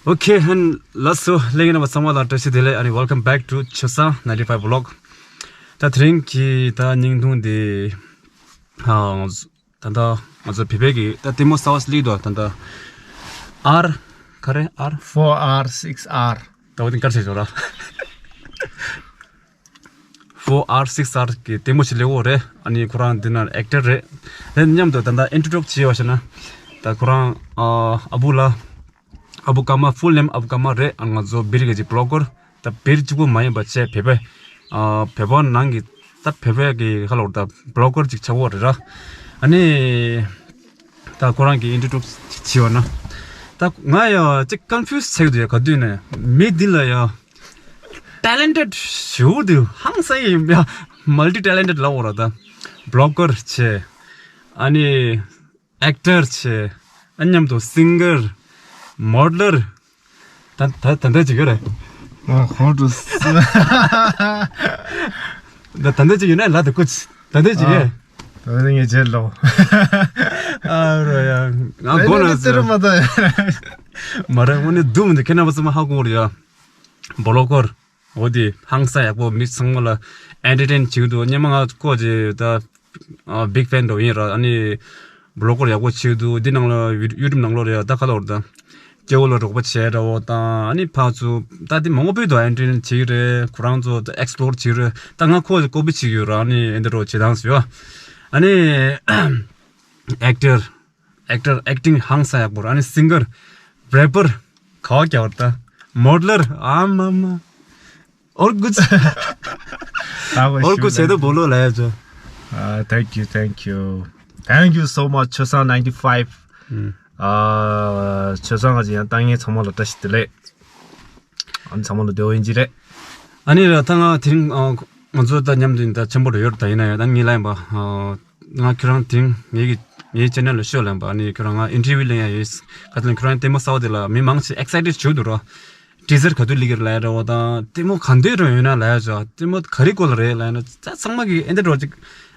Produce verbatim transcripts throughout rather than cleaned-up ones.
Okay, and let's go. ལྷན་རྒྱས་རྣམ་པ་ཚང་མ་ལ་བཀྲ་ཤིས་བདེ་ལེགས། ཨ་ནི་welcome back to ཆོས་བཟང་ninety five vlog. ད་དེ་རིང་གི་ད་བརྙན་ཐུང་འདི་ཨ་ད་ད་ང་ཚོ་བོད་པའི་གི་ད་ལྟད་མོ་གསར་པ་ཞིག་སླེབས་འདུག་ད་ད་R ག་རེ་R four R six R ད་འོ་དེ་ག་རེ་བྱས་ཆོག་ར། four R six R གི་ལྟད་མོ་ཞིག་སླེབས་ཡོད་རེད། ཨ་ནི་ཁོ་རང་འདི་ན་actor རེད། དེ་མཉམ་དུ་ད་ལྟ་introduce བྱས་པ་ཞིག་ན། ད་ཁོ་རང་ཨ་ཨ་བུ་ལ་ཨ་བུ་ཀརྨ། full name ཨ་བུ་ཀརྨ་རེད། ཨ་ང་ཚོ་སྦིར་གི་ཅིག་blogger། ད་སྦིར་གཅིག་པུ་མ་ཡིན་པ་བྱས་བོད་པའི་ཨ་བོད་པ་ནང་གི་ད་བོད་པའི་གི་ཁ་ལོར་ད་blogger ཅིག་ཆགས་ཡོད་རེད་ར། ཨ་ནི་ད་ཁོ་རང་གི་introduce བྱས་པ་ན། ད་ང་ཡང་ཅིག་confuse བྱེད་ཀྱི་འདུག་ཡ། ག་དུས་ནས་མི་འདི་ལ་ཡ། talented ཞེ་པོ་འདུག་ཧང་སང་ཡིན་ཡ། multi talented ལབ་དགོས་རེད་ད། blogger བྱས། ཨ་ནི་actor བྱས། ཨ་མཉམ་དུ་singer། modeler། ད་ད་ད་ལྟ་ཅིག་ཡོད་རེད། ཨ་ཧོ་ཏུ་ད་ད་ལྟ་ཅིག་ཡོད་ན་ལ་ད་ཀུ་ཅི་ད་ལྟ་ཅིག་ཡོད། ད་ལྟ་ངས་བརྗེད་ལོ། ཨ་རོ་ཡ། ང་གོ་ན་ཟེར་མ་ད། མ་རེད། དངོས་གནས་སྡུག་མི་འདུག་ཁྱེད་རྣམ་པ་ཚང་མ་ཧ་གོ་རེད་ཡ། blogger། འོ་དེ་ཧང་སང་ཡག་པོ། མི་ཚང་མ་ལ་entertain བྱེད་ཀྱི་འདུག་སྔོན་མ་ང་ཁོ་ཅིག་ད་big fan འདྲ་ཡིན་ར། ཨ་ནི་blogger ཡག་པོ་བྱེད་ཀྱི་འདུག་འདི་ནང་ལ་YouTube ནང་ལོགས་རེད་ད། ཁ་ལོར་ད་སྐྱེ་བོ་ལ་རོགས་པ་བྱས་འདྲ་བོ་དང་། ཨ་ནི་ཕར་ཚུར་ད་དེ་མང་པོ་སྤོས་འདུག entertain བྱེད་ཀྱི་རེད། ཁོ་རང་ཚོ་explore བྱེད་ཀྱི་རེད། ད་ང་ཁོ་ཅིག་ཀོ་པི་བྱེད་ཀྱི་ཡོད་ར། ཨ་ནི་ཨེ་འདྲ་རོ་བྱེད་སྟངས་ཡོད། ཨ་ནི་actor actor acting ཧང་སང་ཡག་པོ་ར། ཨ་ནི་singer། rapper། ག་བ་རྒྱག་པ་ད། modeler ཨ་མ་མ། all good all good བྱས་ད་བོ་ལོ་ལ་ཡ་ཅོ། ཨ། thank you, thank you, thank you so much ཆོས་བཟང་ninety five། ཨ་ཆོས་བཟང་ང་ཅི་ཡང་ལྟ་མཁན་ཚང་མ་ལ་བཀྲ་ཤིས་བདེ་ལེགས། ཨ་ནི་ཚང་མ་ལ་བདེ་བོ་ཡིན་གྱི་རེད། ཨ་ནི་ར་ད་ང་དེ་རིང་ཨ་ང་ཚོ་ད་མཉམ་དུ་ཡིན་ད་ཆེན་པོ་རེ་ཡོད་ད། ཡིན་ན་ཡང་ད་ངས་ལབ་ཡིན་པ། ང་ཁྱོད་རང་དེ་རིང་ངེད་ཀྱི་ངའི་channel ལ་ཤོག་ལབ་ཡིན་པ། ཨ་ནི་ཁྱོད་རང་ང་interview ལེན་ཡ་ཡོད། ག་ཚོད་ཁྱོད་རང་ལྟད་མོ་གསར་པ་དེ་ལ་མི་མང་ཆེ་excited བྱེད་འདུག་ར། teaser ག་དུས་སླེབས་ཀྱི་རེད་ལབ་ཡ་འདྲ་བོ་དང་། ལྟད་མོ་ག་འདྲ་རང་ཡོད་ན་ལབ་ཡ་ཅོ། ལྟད་མོ་ག་རེ་སྐོར་ལ་རེད་ལབ་ཡ་ན། ད་ཚང་མ་གི་ཨེ་འདྲ་འདྲ་བོ་ཅིག་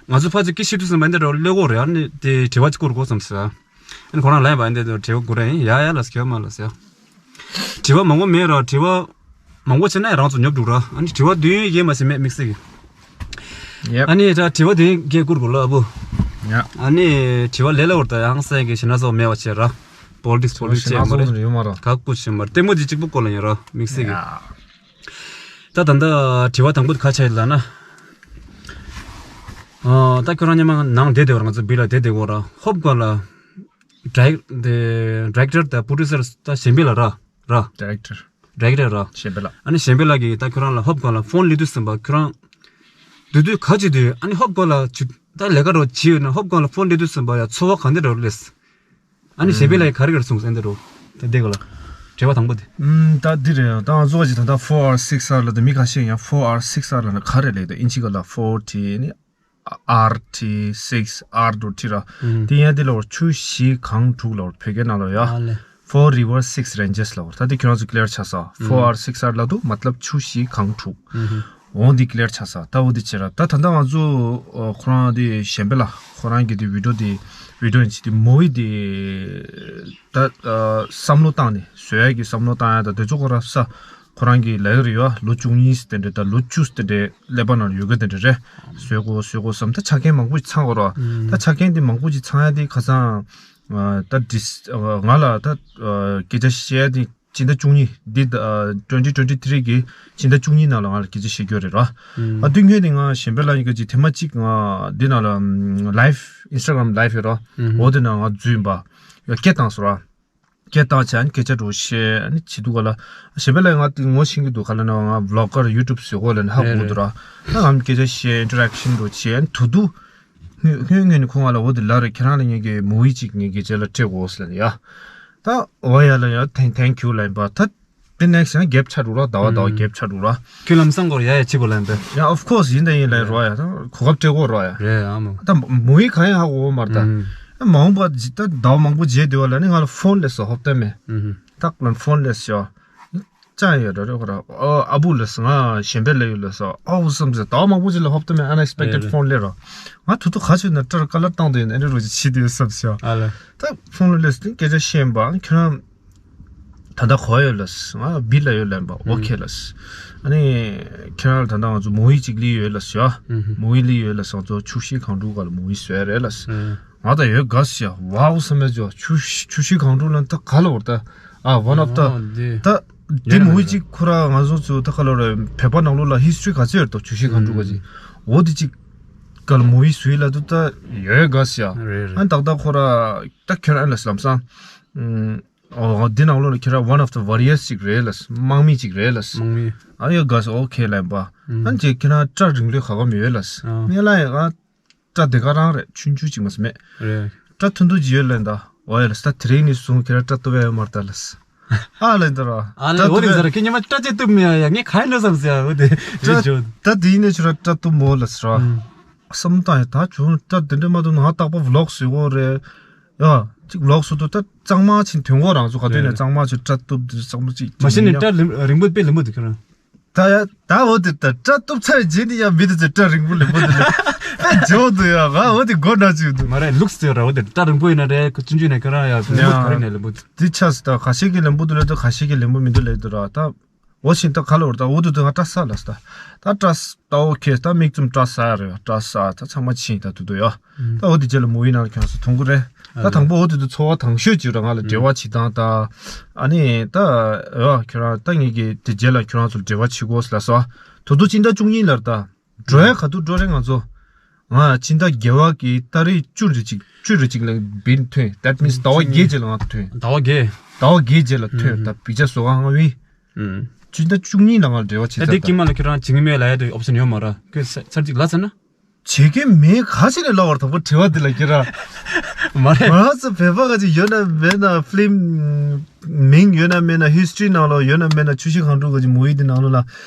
ང་ཚོ་ཕར་ཅིག་སྐད་ཤེས་དུས་ཙམ་པ་ཨེ་འདྲ་འདྲ་བོ་སླེབས་ཀྱི་ཡོད་རེད། ཨ་ནི་དེ་དྲི་བ་ཅིག་བསྐུར་དགོས་བསམ་སོང་། ཨ་ནི་ཁོ་རང་ལབ་ཡིན་པ། ཨེ་འདྲ་འདྲ་བོ་དྲི་བ་བསྐུར་ར་ཡིན། ཡ་ཡ་ལབ་སོང་། མ་ལབ་སོང་། དྲི་བ་མང་པོ་མེད་ར། དྲི་བ་མང་པོ་བྱས་ན་རང་ཚོ་ཉོབ་འགྲོ་ར། ཨ་ནི་དྲི་བ་དུས་ཡུན་ཡས་མ་ཟིན་མེད་དམིགས་བསལ་གྱི། Yep. ཨ་ནི་ད་དྲི་བ་དེ་གས་བསྐུར་དགོས་ལ་ཨ་བུ། Yeah. ཨ་ནི་དྲི་བ་ལས་སླ་བོར་ད་ཡང་སེ་གི་ཞེ་ན་ཚོ་མེད་པ་བྱས་ར། politics politics བྱས་མ་རེད། ཡོད་མ་ར། ག་བསྐུར་ཞིག་མ་རེད། ལྟད་མོ་དེ་གཅིག་པུ་སྐོར་ལ་ཡིན་ར། དམིགས་བསལ་གྱི། Yeah. ད་ད་ལྟ་དྲི་བ་དང་པོ་དེ་ག་ཆགས་ཡོད་ལབ་ན། ཨ་ད་ཁྱོད་རང་སྔོན་མ་ནང་བསྡད་བསྡད་པ་ར། ང་ཚོ་སྦིར་ལ་བསྡད་བསྡད་ཀྱི་ཡོད་ར། ཧོབ་ག་ལ་direct- director དང་producer ད་གཞན་པ་ལ་ར། ར། director. director ར། གཞན་པ་ལ། ཨ་ནི་གཞན་པ་ལ་གིས་ད་ཁྱོད་རང་ལ་ཧོབ་ག་ལ་ཕོན་སླེབས་དུས་ཙམ་པ་ཁྱོད་རང་འདུག་དུས་ག་བྱེད་དུས། ཨ་ནི་ཧོབ་ག་ལ་ཅིག་ད་ལས་ཀ་རོ་བྱེད་ཡོད་ན་ཧོབ་ག་ལ་ཕོན་སླེབས་དུས་ཙམ་པ་ཡ་ཚོར་བ་ག་འདྲ་རོ་སླེབས། ཨ་ནི་གཞན་པ་ལ་ག་རེ་ག་རེ་གསུངས་ཟེར་འདི་རོ། ད་འདི་ག་ལ། དྲི་བ་དང་པོ་དེ། ཨུམ། ད་འདི་རེད། ད་ང་ཚོ་ག་ཅིག་ད་ལྟ་four R six R ལ་ད་མི་ཁ་ཤས་ཡང་four R six R ལ་ན་ག་རེ་ལབ་ད། ཨིན་ཇི་ག་ལ་four བྲིས་ནི། R བྲིས། six R འདུག་བྲིས་ར། ཨུམ། དེ་ཡང་འདི་ལ་བར་ཆུ་བཞི་གངས་དྲུག་ལ་བར་བོད་སྐད་ནང་ལ་ཡ། ཨ་ལེ། Four River Six Ranges ལ་བར། ད་འདི་ཁྱོད་རང་ཚོ་clear ཆགས་ས། four R six R ལ་འདུག་མ་ལབ་ཆུ་བཞི་གངས་དྲུག་ཨུམ། འོང་འདི་clear ཆགས་ས། ད་འོ་འདི་བྱེད་ར། ད་ད་ལྟ་ང་ཚོ་ཨ་ཁོ་རང་འདི་གཞན་པ་ལ་ཁོ་རང་གི་འདི་video འདི་video ཡིན་ཅི་འདི་མོ་ཡི་འདི་ད་ཨ་བསམ་བློ་བཏང་ནས་བཟོ་ཡ་གི་བསམ་བློ་བཏང་ཡ། ད་དེ་ཚོ་ཁོ་ར་ས་ཁོ་རང་གི་ལབ་ཡོད་རེད་ཡ། ལོ་བཅུ་གཉིས་དེ་འདྲ་ད་ལོ་བཅུ་དེ་འདྲའི་ཀླད་པ་ནང་ཡོད་གི་དེ་འདྲ་རེད། བཟོ་དགོས་བཟོ་དགོས་བསམ། ད་ཆ་རྐྱེན་མང་པོ་ཚང་དགོས་ར། ད་ཆ་རྐྱེན་འདི་མང་པོ་ཅིག་ཚང་ཡ་འདི་ཁ་སང་ཨ་ད་འདི་ང་ལ་ད་ཨ་སྐད་ཆ་བཤད་ཡ་འདི་སྤྱི་ཟླ་བཅུ་གཉིས་འདི་ད་ཨ་twenty twenty three གི་སྤྱི་ཟླ་བཅུ་གཉིས་ནང་ལ་ང་ལ་སྐད་ཆ་བཤད་རྒྱུ་རེད་ར། ཨ་དུས་སྔོན་ནས་ང་གཞན་པ་ལ་ཡིན་ག་ཅིག་ཐེངས་མ་གཅིག་ང་འདི་ནང་ལ་live Instagram live ཡོད་ར། འོ་དེ་ནང་ང་འཛུལ་ཡིན་པ་ཡ་སྐད་བཏང་སོང་ར། སྐད་བཏང་བྱས་ཨ་ནི་སྐད་ཆ་འདྲ་བོ་བཤད་ཨ་ནི་བྱེད་འདུག་ག་ལ། གཞན་པ་ལ་ང་དེ་ངོ་ཤེས་ཀྱི་འདུག་ག་ལ་ན་ང་vlogger YouTube བཟོ་གོ་ལ་ནི་ཧ་གོ་འདུག་ར། ད་ང་སྐད་ཆ་བཤད་interaction འདྲ་བོ་བྱས་ཨ་ནི་དུ་དུ་སྔོན་སྔོན་ནས་ཁོང་ང་ལ་འོ་དེ་ལ་རེད། ཁྱེད་རང་ལ་ངས་ཀྱི་movie གཅིག་ངས་ཀྱི་རྗེས་ལ་སྤྲད་དགོས་ཟེར་ལ་ཡ། ད་འོ་ཡ་ལ་ཡ་thank thank you ལ་ཡིན་པ། ད་དེ་next ཡང་gap ཆགས་འགྲོ་ར། ཟླ་བ་ཟླ་བ་gap ཆགས་འགྲོ་ར། ཁྱོད་ལམ་སང་སྐོར་ཡ་ཡ་བྱེད་དགོས་ལ་ཡིན་པས། ཡ་of course ཡིན་ད་ཡིན་ལ་ཡིན་ར་ཡ། ད་གོ་སྐབས་སྤྲད་དགོས་ར་ཡ། རེད་ཨ་མ། ད་movie གང་ཡང་ཧ་གོ་མ་ར། ད་མང་པ་ད་ཟླ་བ་མང་པོ་རྗེས་དེ་བ་ལ་ནི་ང་ལ་phone སླེབས་སོང་། ཧོབ་ཏེ་མེད། ད་ལ་phone སླེབས་སོང་། ཅང་ཡོད་རེད་རེད་ཁོ་ར། ཨ་ཨ་བུ་ལ་སོང་ང་གཞན་པའི་ལ་ཡོད་ལ་སོང་། ཨ་བུ་བསམ་ཟེར་ཟླ་བ་མང་པོ་ཅིག་ལ་ཧོབ་ཏེ་མེད་unexpected phone སླེབས་རོ། ང་ཐུག་ཐུག་ག་ཚོད་ན་སྐྲར་ཀ་ལར་བཏང་དུ་ཡིན་ཨ་རི་རུ་ཅིག་བྱེད་དུ་ཡོད་བསམ་ཟེར། ཨ་ལ། ད་phone ལ་སླེབས་སོང་སྐད་ཆ་བཤད་པ་ཁྱོད་རང་ ད་ལྟ་གོ་ཡོད་ལགས། ང་བི་ལ་ཡོད་ལབ་པ། ཨོ་ཁེ་ལགས། ཨ་ནི་ཁྱེད་རང་ལ་ད་ལྟ་ང་ཚོ་མུ་ཝི་གཅིག་ལི་ཡོད་ལགས་ཡ། མུ་ཝི་ལི་ཡོད་ལགས། ང་ཚོ་ཆུ་ཤིང་གང་དྲུག་ག་ལ་མུ་ཝི་བཟོས་རེད་ལགས། ང་ད་ཡོད་དགའ་ཤ་ཝའོ་བསམ་མེད་ཅོ། ཆུ་ཤིང་གང་དྲུག་ལ་ད་ག་ལ་བར་ད། ཨ་one of the། ད་འདི་མུ་ཝི་གཅིག་ཁོ་ར་ང་ཚོ་ཚོ་ད་ག་ལ་བར་བོད་པ་ནང་ལོགས་ལ་ཧི་སི་ཊི་རི་ག་ཚོད་ཡོད་དོ། ཆུ་ཤིང་གང་དྲུག་ག་ཅིག་འོ་དེ་གཅིག་ག་ལ་མུ་ཝི་བཟོས་ལ་དུ་ད་ཡོད་དགའ་ཤ། ཨ་ནི་ཏག་ཏག་ཁོ་ར་ད་ཁྱོད་རང་ལ་ལམ་སང་། ཨོ་འདི་ནང་ལོགས་ལ་ཁྱེད་རང་one of the warriors ཅིག་རེད་ལགས། དམག་མི་ཅིག་རེད་ལགས། དམག་མི། ཨ་ཡོད་དགའ་ཤ་ཨོ་ཁེ་ལབ་པ། ཨ་ནི་ཁྱེད་རང་སྐྲ་རིང་ལོས་ག་གམ་ཡོད་ལགས། ངས་ལ་ཡ་ང་སྐྲ་དེ་ག་རང་རེད། ཆུང་ཆུང་ཅིག་མ་ཟད་མེད། རེད། སྐྲ་ཐུང་ཐུང་ཅིག་ཡོད་ལབ་ད། འོ་ཡ་ལགས། ད་དེ་རིང་ནས་བཟུང་ཁྱེད་རང་སྐྲ་གཏུབ་ཡ་ཡོད་མ་རེད་ད་ལགས། ཨ་ལབ་ད་ར། ཨ་ལས་འོ་དེ་ཟེར་ཁྱེད་ཉི་མ་སྐྲ་ཅིག་གཏུབ་མེད་ཡ། ངས་ག་ཡིན་ནོ་བསམ་ཟེར་ཡ། འོ་དེ་རེད་ཇོ། ད་དེ་ཡིན་ནས་ཁྱོད་རང་སྐྲ་གཏུབ་མོ་ལགས་ར། བསམ་བཏང་ཡ་ད་ཁྱོད་སྐྲ་དེ་འདྲ་མ་གཏུབ་ན་ང་རྟག་པར་vlog་བཟོ་གོ་རེད། ཡ། ཅིག་vlog་བཟོ་དུས་ད་གཙང་མ་ཕྱིན་ཐོན་གོ་རང་ཚོ་ག་དུས་ནས་གཙང་མ་ཕྱིན་སྐྲ་གཏུབ་དུས་གཙང་མ་ཅིག་མ་གཞི་ནས་སྐྲ་རིང་རིང་པོ་དཔེ་རིང་པོ་འདུག་ཁྱོད་རང་། ད་ཡ་ད་འོ་དེ་ད་སྐྲ་གཏུབ་ཚར་རྗེས་ནས་ཡ་མི་དེ་ཚོས་སྐྲ་རིང་པོ་རིང་པོ་དེ་ལ་དཔེ་འཇོག་འདུག་ཡ། ང་འོ་དེ་མགོ་ན་ཅིག་འདུག་མ་རེད་ལུགས་སུ་ར། འོ་དེ་སྐྲ་རིང་པོ་ཡིན་ན་རེད། ཁོ་ཆུང་ཆུང་ནས་ཁྱོད་རང་ཡ་རིང་པོ་ག་རེ་ནས་རིང་པོ་འདུག་འདི་ཆགས་སུ་ད་ཁ་ཤས་ཀྱིས་རིང་པོ་འདུག་ལབ་འདུག་ཁ་ཤས་ཀྱིས་རིང་པོ་མི་འདུག་ལབ་འདུག་ར་ད། འོ་ཕྱིན་ད་ག་ལ་བར་ད་འོ་དུ་དུ་ང་སྐྲ་བསགས་ལ་ས། ད་སྐྲ་ད་ཨོ་ཁེ་ད་མིག་བཙུམ་སྐྲ་བསགས་རེད། སྐྲ་བསགས་ད་ཚང་མ་ཕྱིན་ད་དུ་དུ་ཡ། ད་འོ་དེ་རྗེས་ལ་མུ་ཝི་ནང་ལ་ཁྱོད་ཚོ་མཐོང་གི་རེད། ད་དང་པོ་འོ་དུ་དུ་ཚོར་བ་དང་ཤོས་ཅིག་ར་ང་ལ་འབྲེལ་བ་བྱེད་སྟངས་ད། ཨ་ནི་ད་ཡ་ཁྱོད་རང་ད་ངེད་ཀྱི་དེ་རྗེས་ལ་ཁྱོད་རང་ཚོར་འབྲེལ་བ་བྱེད་དགོས་ལ་ས། དུ་དུ་སྤྱི་ཟླ་བཅུ་གཉིས་ལར་ད། འགྲོ་ཡ་ག་དུས་འགྲོ་རེད་ང་ཚོ། ང་སྤྱི་ཟླ་བརྒྱད་པ་གི་ཏ་རིག་བཅུ་རེ་གཅིག་བཅུ་རེ་གཅིག་ལ་བིན་ཐོན། That means ཟླ་བ་བརྒྱད་རྗེས་ལ་ང་ཐོན། ཟླ་བ་བརྒྱད། ཟླ་བ་བརྒྱད་རྗེས་ལ་ཐོན། ད་བི་ཇ་བཟོ་ག་ང་བིན། སྤྱི་ཟླ་བཅུ་གཉིས་ལ་ང་འབྲེལ་བ་བྱེད་ཚར་ད། ཨེ་དེ་དཀྱིལ་མ་ལ་ཁྱོད་རང་བྱེད་ཀྱི་མེད་ལབ་ཡ་དེ་option་ཡོད་མ་ར། ཁྱོད་ཚར་གཅིག་ལབ་ཚར་ན། བྱེད་ཀྱི་མེད་ག་ཅི་ནས་ལབ་པར་དང་པོ་དྲི་བ་འདི་ལ་ཁྱེད་རང་། མ་རེད། ང་ཚོ་བོད་པ་ག་ཅིག་ཡོད་ན་མེད་ན་ཕི་ལིམ་མིང་ཡོད་ན་མེད་ན་ཧི་སི་ཊི་རི་ནང་ལོགས་ཡོད་ན་མེད་ན་ཆུ་ཤིང་གང་དྲུག་ག་ཅིག་མུ་ཝི་འདི་ནང་ལོགས་ལ་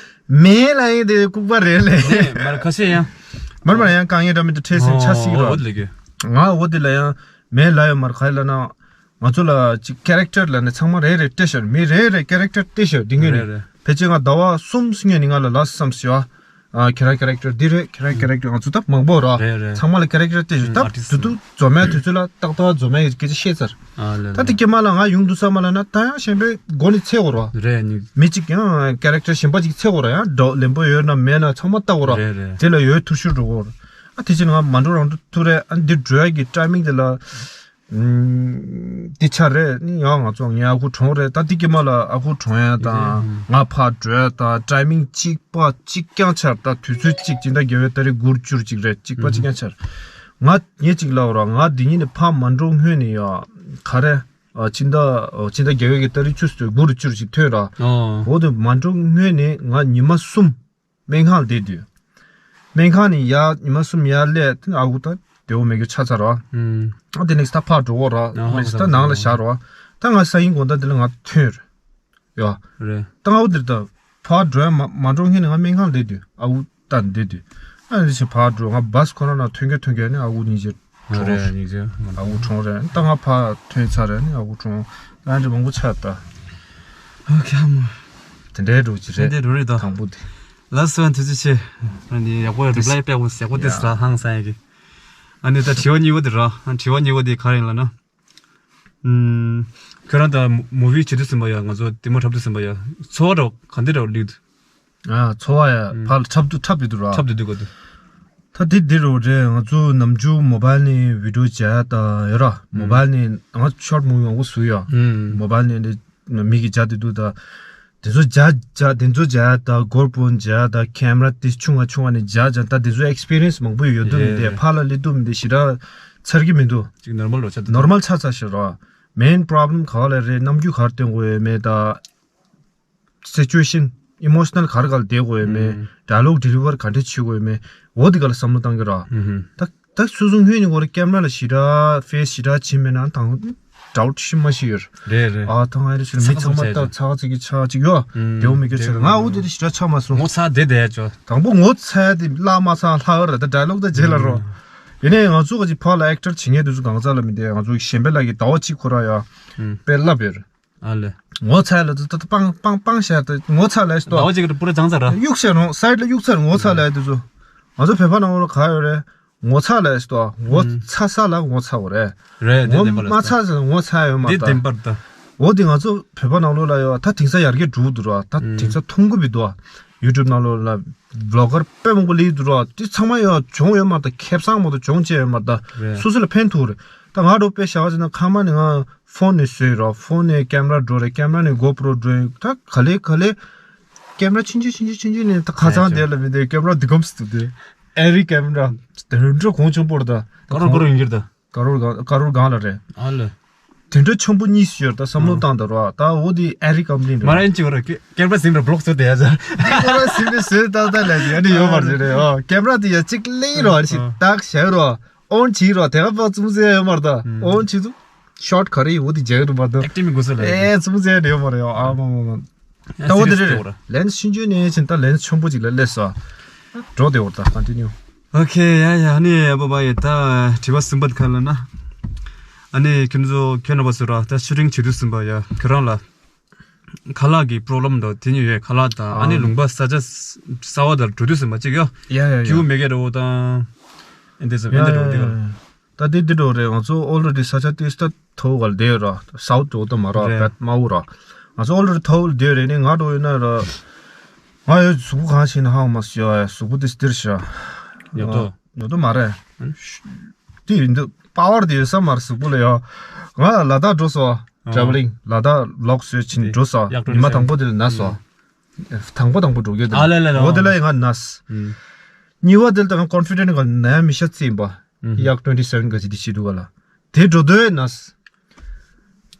མེད་ལབ་ཡིན་དེ་ལྐུགས་པ་རེད་ལས། མ་རེད་ཁ་ཤས་ཡང་། མར་མར་ཡང་དཀའ་ངལ་འདྲ་མི་འདུག་འཕྲད་སེམས་ཆ་སྲིད་རོགས། འོ་ལེ་གི། ང་འོ་དེ་ལ་ཡང་མེད་ལབ་ཡོད་མ་རེད། ག་ཡིན་ལབ་ན། ང་ཚོ་ལ་ཅིག་ཀེ་རེག་ཊར་ལབ་ནས་ཚང་མ་རེ་རེ་སྤྲད་ཤོར། མི་རེ་རེ་ཀེ་རེག་ཊར་སྤྲད་ཤོར་འདི་ངོས་ནས། རེད་རེད། ཕལ་ཆེར་ང་ཟླ་བ་གསུམ་སྔོན་ནས་ང་ལ་ལབ་བསམ་ཞེས་པ། ཨ་ཁྱེད་རང་ཀེ་རེག་ཊར་འདི་རེད། ཁྱེད་རང་ཀེ་རེག་ཊར་ང་ཚོ་ད་མང་པོ་ར། རེད་རེད། ཚང་མ་ལ་ཀེ་རེག་ཊར་སྤྲད་ཤོར། ཨ་ད་ཨར་ཊིསི་ཊི་དུ་དུ་རྫོགས་མའི་དུས་ཚོད་ལ་ཏག་ཏག་རྫོགས་མའི་སྐད་ཆ་བཤད་ཚར། ཨ་ལེ་ད་ལེ། དེ་སྐྱེས་མ་ལ་ང་ཡོང་འདུག་བསམ་མ་ལ་ན་ད་ཡང་གཞན་པའི་སྒོ་ནས་འཚོལ་དགོས་ར། རེད་ནི། མི་གཅིག་ཡང་ཀེ་རེག་ཊར་གཞན་པ་གཅིག་འཚོལ་དགོས་ར། ཡང་འགྲོ་ལེན་པོ་ཡོད་ན་མེད་ན་ཚང་མ་ལྟ་དགོས་ར། རེད་རེད། དེ་ལ་ཡོད་ཐུར་ཤུར་འགྲོ་དགོས་ར། ཨ་དེ་ཕྱིན་ང་མ་འགྲོ་རང་འགྲོ་ཐུ་རེད། ཨ་འདི་འགྲོ་ཡ་གི་ཊའི་མིང་དེ་ལ། ཨུམ། འདི་ཆ་རེད་ནི་ཡང་ང་ཚོ་ངའི་ཨ་ཁུ་གྲོངས་རེད། ད་འདི་སྐྱེས་མ་ལ་ཨ་ཁུ་གྲོངས་ཡ་དང་ང་ཕར་འགྲོ་ཡ་དང་ཊའི་མིང་གཅིག་པ་གཅིག་རྐྱང་ཆར། ད་དུས་ཚོད་གཅིག་སྤྱི་ཟླ་བརྒྱད་པའི་ཏ་རིག་དགུ་བཅུ་གཅིག་རེད། གཅིག་པ་གཅིག་རྐྱང་ཆར། ང་ངས་གཅིག་ལབ་ར། ང་འདི་ཉིད་ནས་ཕར་མ་འགྲོ་སྔོན་ནས་ཡ་ག་རེ། ཨ་སྤྱི་ཟླ་ཨ་སྤྱི་ཟླ་བརྒྱད་པའི་གི་ཏ་རིག་བཅུ་གཅིག་དགུ་རུ་བཅུ་གཅིག་ཐོན་ར། ཨོ། འོ་དེ་མ་འགྲོ་སྔོན་ནས་ང་ཉི་མ་གསུམ། སྨན་ཁང་ལ་བསྡད་དུས། སྨན་ཁང་ནས་ཡར་ཉི་མ་གསུམ་ཡར་སླེབས་དུས་ཨ་ཁུ་ད་བདེ་པོ་མེད་རྒྱུ་ཆགས་ཚར་བ། ཨ་དེ་ནས་ད་ཕར་འགྲོ་གོ་ར། ཨ་ཧ་ད་ནང་ལ་བཞག་ར་བ། ད་ང་ས་ཡིན་དགོང་དག་འདི་ལ་ང་ཐོན་རེད། ཡ། རེད། ད་ང་འོ་འདིར་ད་ཕར་འགྲོ་ཡ་མ་མ་འགྲོ་སྔོན་ནས་ང་སྨན་ཁང་ལ་བསྡད་དུས་ཨ་ཁུ་ད་བསྡད་དུས། ཨ་ནི་ཕར་འགྲོ་ང་བྷ་སི་ཁོ་ན་ན་ཐོན་གི་ཐོན་གི་ནི་ཨ་ཁུ་སྙིང་རྗེ། ཨ་རེད་སྙིང་རྗེ། ཨ་ཁུ་གྲོངས་རེད། ད་ང་ཕར་ཐོན་ཚར་རེད་ནི་ཨ་ཁུ་གྲོངས། ད་འདྲ་མང་པོ་ཆགས་ད། ཨོ་ཁེ་ཨ་མ། དེ་འདྲའི་འགྲོ་གི་རེད། དེ་འདྲའི་འགྲོ་རེད་ད། དང་པོ་དེ། ལགས་སོ་དུས་ཚོད་ཆེ། ཨ་ནི་ཡག་པོ་རི་པ་ལའི་དཔེ་ཡག་པོ་ཡག་པོ་ཏེ་ཡ། ས་ཧང་སང་ཡ་གི། ཨ་ནི་ད་དྲི་བ་གཉིས་པ་དེ་ར། ཨ་དྲི་བ་གཉིས་པ་དེ་ག་རེ་ཡིན་ལབ་ན། ཨུམ། ཁྱོད་རང་ད་མུ་ཝི་བྱེད་དུས་ཙམ་པ་ཡ་ང་ཚོ་ལྟད་མོ་འཁྲབ་དུས་ཙམ་པ་ཡ་ཚོར་བ་འདྲ་ག་འདྲ་འདྲ་སླེབས་འདུག་ཨ་ཚོར་བ་ཡ་ཨུམ། ཕར་ལ་འཁྲབ་དུས་འཁྲབ་ཡོད་དུས་ར། འཁྲབ་དུས་འདུག་ག་དུས། ད་དེ་འདི་རུ་རེད། ང་ཚོ་ནམ་རྒྱུན་མོ་བལ་ནས་བི་ཌིའོ་བྱ་ཡ་ད་ཡོད་ར། མོ་ཨུམ། བལ་ནས་ང་ཚོ་ཤོར་ཊི་མུ་ཝི་མང་པོ་བཟོ་ཡ། ཨུམ། མོ་བལ་ནས་འདི་མི་གིས་བྱ་དེ་འདུག་ད། དེ་ཚོ་བྱ་བྱ་དེ་ཚོ་བྱ་ཡ་ད་གོར་པོན་བྱ་ཡ་ད་ཁེམ་ར་དེ་ཆུང་བ་ཆུང་བ་ནས་བྱ་བྱ་ད་དེ་ཚོ་ཨེག་སི་པི་རི་ཡན་སི་མང་པོ་ཡོད་དུ་མི་རེད་འདི་རེད། ཕར་ལ་སླེབས་དུ་མི་འདི་ཞེ་དྲག་ཚར་གི་མི་འདུག་ཅིག་ནོར་མལ་ལོ་ཆ་དུ་ནོར་མལ་ཆགས་ཚར་ཤག་ར། མེན་པོ་རོབ་ལེམ་ག་བ་ལ་རེད། རྣམ་འགྱུར་ག་རེ་སྟོན་དགོས་ཡོད་མེད་ད། སི་ཅུ་ཨེ་ཤན་ཨི་མོ་ཤི་ནལ་ག་རེ་ག་ལ་བསྡད་དགོས་ཡོད་མེད། ཨུམ། ཌའི་ལོག་ཌེ་ལི་ཝར་ག་འདྲ་བྱེད་དགོས་ཡོད་མེད། འོ་དེ་ག་ལ་བསམ་བློ་བཏང་གི་ར། ཨུམ། ད་ད་སོ་སོ་སྔོན་ནས་འོ་ར་ཀེམ་ར་ལ་ཞེ་དྲག་ཕེ་སི་ཞེ་དྲག་བྱེད་མེད་ན་དང་ཌའུ་ཊི་ཤི་མ་ཤི་ཡོད། རེད་རེད། ཨ་ད་ང་ཡ་རེ་ཞུ་མི་ཚང་མ་ད་ཚ་ཚིག་གི་ཆ་ཅིག་ཡོད། ཨུམ། དེའུ་མི་སྐྱོ་ཆེ་ང་འོ་དེ་དེ་ཞེ་དྲག་ཆ་མ་སོང་། ངོ་ཚ་དེ་དེ་ཡ་ཅོ། དང་པོ་ངོ་ཚ་དེ་བླ་མ་ཚང་ལྷག་ར་ད་ཌའི་ལོག་ད་རྗེས་ལ་རོ། ཨུམ། ཡིན་ནའི་ང་ཚོ་ག་ཅིག་ཕར་ལ་ཨེག་ཊར་བྱེད་མཁན་དེ་ཚོ་གང་ཚ་ལ་མི་དེ་ང་ཚོ་གཞན་པའི་ལ་གི་ཟླ་བ་གཅིག་ཁོ་ར་ཡ། ཨུམ། དཔེ་ལབ་ཡོད། ཨ་ལེ། ངོ་ཚ་ལ་ད་ད་ད་པང་པང་པང་ཤར་ད་ངོ་ཚ་ལ་ཨེ་སྟོ། ཟླ་བ་གཅིག་གི་པུ་ར་ཚང་ཚར་ར། གཡུག་ཤར་རུང་སའིཌ་ལ་གཡུག་ཚར་ངོ་ཚ་ལ་ཨེ་དུ་ཚོ། ང་ཚོ་བོད་པ་ནང་ལ་ག་ཡོད་རེད། ངོ་ཚ་ལ་ཨེ་སྟོ། ངོ་ཚ་ས་ལ་ངོ་ཚ་བོ་རེད། རེད་དེ་ངོ་བདེན་པ་ལ་མ་ཚ་ས་ངོ་ཚ་ཡོད་མ་དེ་ད། བདེན་པར་ད། འོ་དེ་ང་ཚོ་བོད་པ་ནང་ལོགས་ལ་ཡོད་ད་དེང་སང་ཡར་རྒྱས་འགྲོ་འདུག་ར། ད་དེང་སང་མཐོང་གི་མི་འདུག་ཡུ་ཊུབ་ནང་ལོགས་ལ་བི་ལོག་གར་དཔེ་མང་པོ་སླེབས་འདུག་ར། དེ་ཚང་མ་ཡོད་སྦྱོང་ཡོད་མ་རེད། ད་ཁེ་བཟང་མང་པོ་སྦྱོང་བྱས་ཡོད་མ་རེད། ད་སོ་སོ་ལ་ཕན་ཐོགས་རེད། ད་ང་འདྲ་དཔེ་བཞག་པ་ཅིག་ན་ཁ་མ་ནས་ང་ཕོན་ནས་བཟོས་ར། ཕོན་ནས་ཀེམ་ར་འགྲོ་རེད། ཀེམ་ར་ནས་གོ་པྲོ་འགྲོ་ཡིན། ད་ག་ལེ་ག་ལེ་ཀེམ་ར་ཆུང་ཆུང་ཆུང་ཆུང་ཆུང་ཆུང་ནས་ད་ཁ་སང་དེ་ལ་མི་དེ་ཀེམ་ར་འདི་གམ་སི་འདུག་དེ་ཨེ་རི་ཀེམ་ར་དེ་འདྲ་གོང་ཆེན་པོ་རེད། ད་ཀ་རོར་ཀ་རོར་ཡིན་གྱི་རེད་ད། ཀ་རོར་གང་ཀ་རོར་གང་ལ་རེད། ཨ་ལ། དེ་འདྲ་ཆེན་པོ་གཉིས་སུ་ཡོད་ད་བསམ་བློ་བཏང་ད་རོ། ད་འོ་དེ་ཨེ་རི་ཀམ་པ་ནི་མ་རེད། རན་ཅིག་ར་ཀེ་ཀེམ་ར་སིམ་ར་བི་ལོག་བཟོ་དེ་ཡ་ཟ། ཀེམ་ར་སིམ་ར་བཟོས་ད་ད་ལ་དེ་ཨ་ནི་ཡོད་མ་རེད་རེད། ཨོ་ཀེམ་ར་དེ་ཡ་གཅིག་ལེན་རོ། ཨ་ནི་ཞིག་ཏག་བཞག་རོ། ཨོན་བྱེད་རོ། དེ་ག་པ་ཙུམ་ཟེ་ཡོད་མ་རེད་ད། ཨོན་བྱེད་དུ་ཤོ་ཊི་ག་རེ་ཡོད་འོ་དེ་རྒྱག་རུ་མ་ད། ཨེག་ཊིང་མི་དགོས་ས་ལ། ཨེ་ཙུམ་ཟེ་ཡོད་མ་རེད། ཨ་མ་མ་མ། ད་འོ་དེ་རེད། ལེན་སི་ཆུང་ཆུང་ནས་ཕྱིན་ད་ལེན་སི་ཆེན་པོ་ཅིག་ལ་སླེབས་སོ། འགྲོ་དེ་འོར་ད་ཀོན་ཊི་ནིའུ། ཨོ་ཁེ་ཡ་ཡ། ཨ་ནི་ཨ་པ་པ་ཡི་ད་དྲི་བ་གསུམ་པ་དེ་ག་ལ་ན། ཨ་ནི་ཁྱོད་ཚོ་ཁྱོད་རྣམ་པ་ཚོ་ར་ད་ཤུ་ཊིང་བྱེད་དུས་ཟིན་པ་ཡ་ཁྱོད་རང་ལ་ཁ་ལག་གི་པྲོབ་ལེམ་འདྲ་དེ་ཉིད་ཡོད། ཁ་ལག་དང་ཨ་ནི་ལུང་པ་ས་ཆ་གསར་པ་དང་འགྲོ་དུས་ཟིན་པ་གཅིག་ཡོད། ཡ་ཡ་ཡ། ཀྱུ་མེ་གེ་ར་འོ་དང་། ཨེ་འདི་ཟིན་ཨེ་འདི་འགྲོ་འདི་ག་ལ། ད་དེ་འདི་འགྲོ་རེད། ང་ཚོ་ཨོལ་རེ་ཌི་ས་ཆ་དེ་སྟ་ཐོ་ག་ལ་བསྡད་ཡོད་ར། སའུ་ཐ་འོ་ད་མ་ར་རེད། བད་མ་འུ་ར། ང་ཚོ་ཨོལ་རེ་ཌི་ཐོ་ག་ལ་བསྡད་ཡོད་རེད། ནི་ང་འགྲོ་ཡོད་ན་ར། ང་ཡོད་གཟུགས་པོ་གང་ཞིག་ན་ཧང་མ་སི་ཡོད་ཡ་གཟུགས་པོ་དེ་སྟིར་ཤ། ཉོ་ཏོ། ཉོ་ཏོ་མ་རེད། དེ་ཡིན་དུ་པ་ཝར་དེ་ཡོད་ས་མ་རེད་གཟུགས་པོ་ལ་ཡོད། ང་ལ་དྭགས་འགྲོ་སོང་། ཨ། ཊ་བེ་ལིང་ལ་དྭགས་ལོག་སོད་ཕྱིན་འགྲོ་སོང་། ཉི་མ་དང་པོ་དེ་ལ་ན་སོང་། དང་པོ་དང་པོ་འགྲོ་གི་དེ་ཨ་ལེ་ལེ་ལེ། འོ་དེ་ལ་ཡི་ང་ན་སོང་། གཉིས་པ་དེ་ལ་ད་ང་ཀོན་ཕི་ཌེན་ཊི་ག་ན་མི་ཤ་རྩིས་ཡིན་པ། ཡག་ཊུ་ཝེན་ཊི་སེ་ཝེན་ག་ཅི་དེ་བྱེད་འདུག་ག་ལ། དེ་འགྲོ་དོན་ན།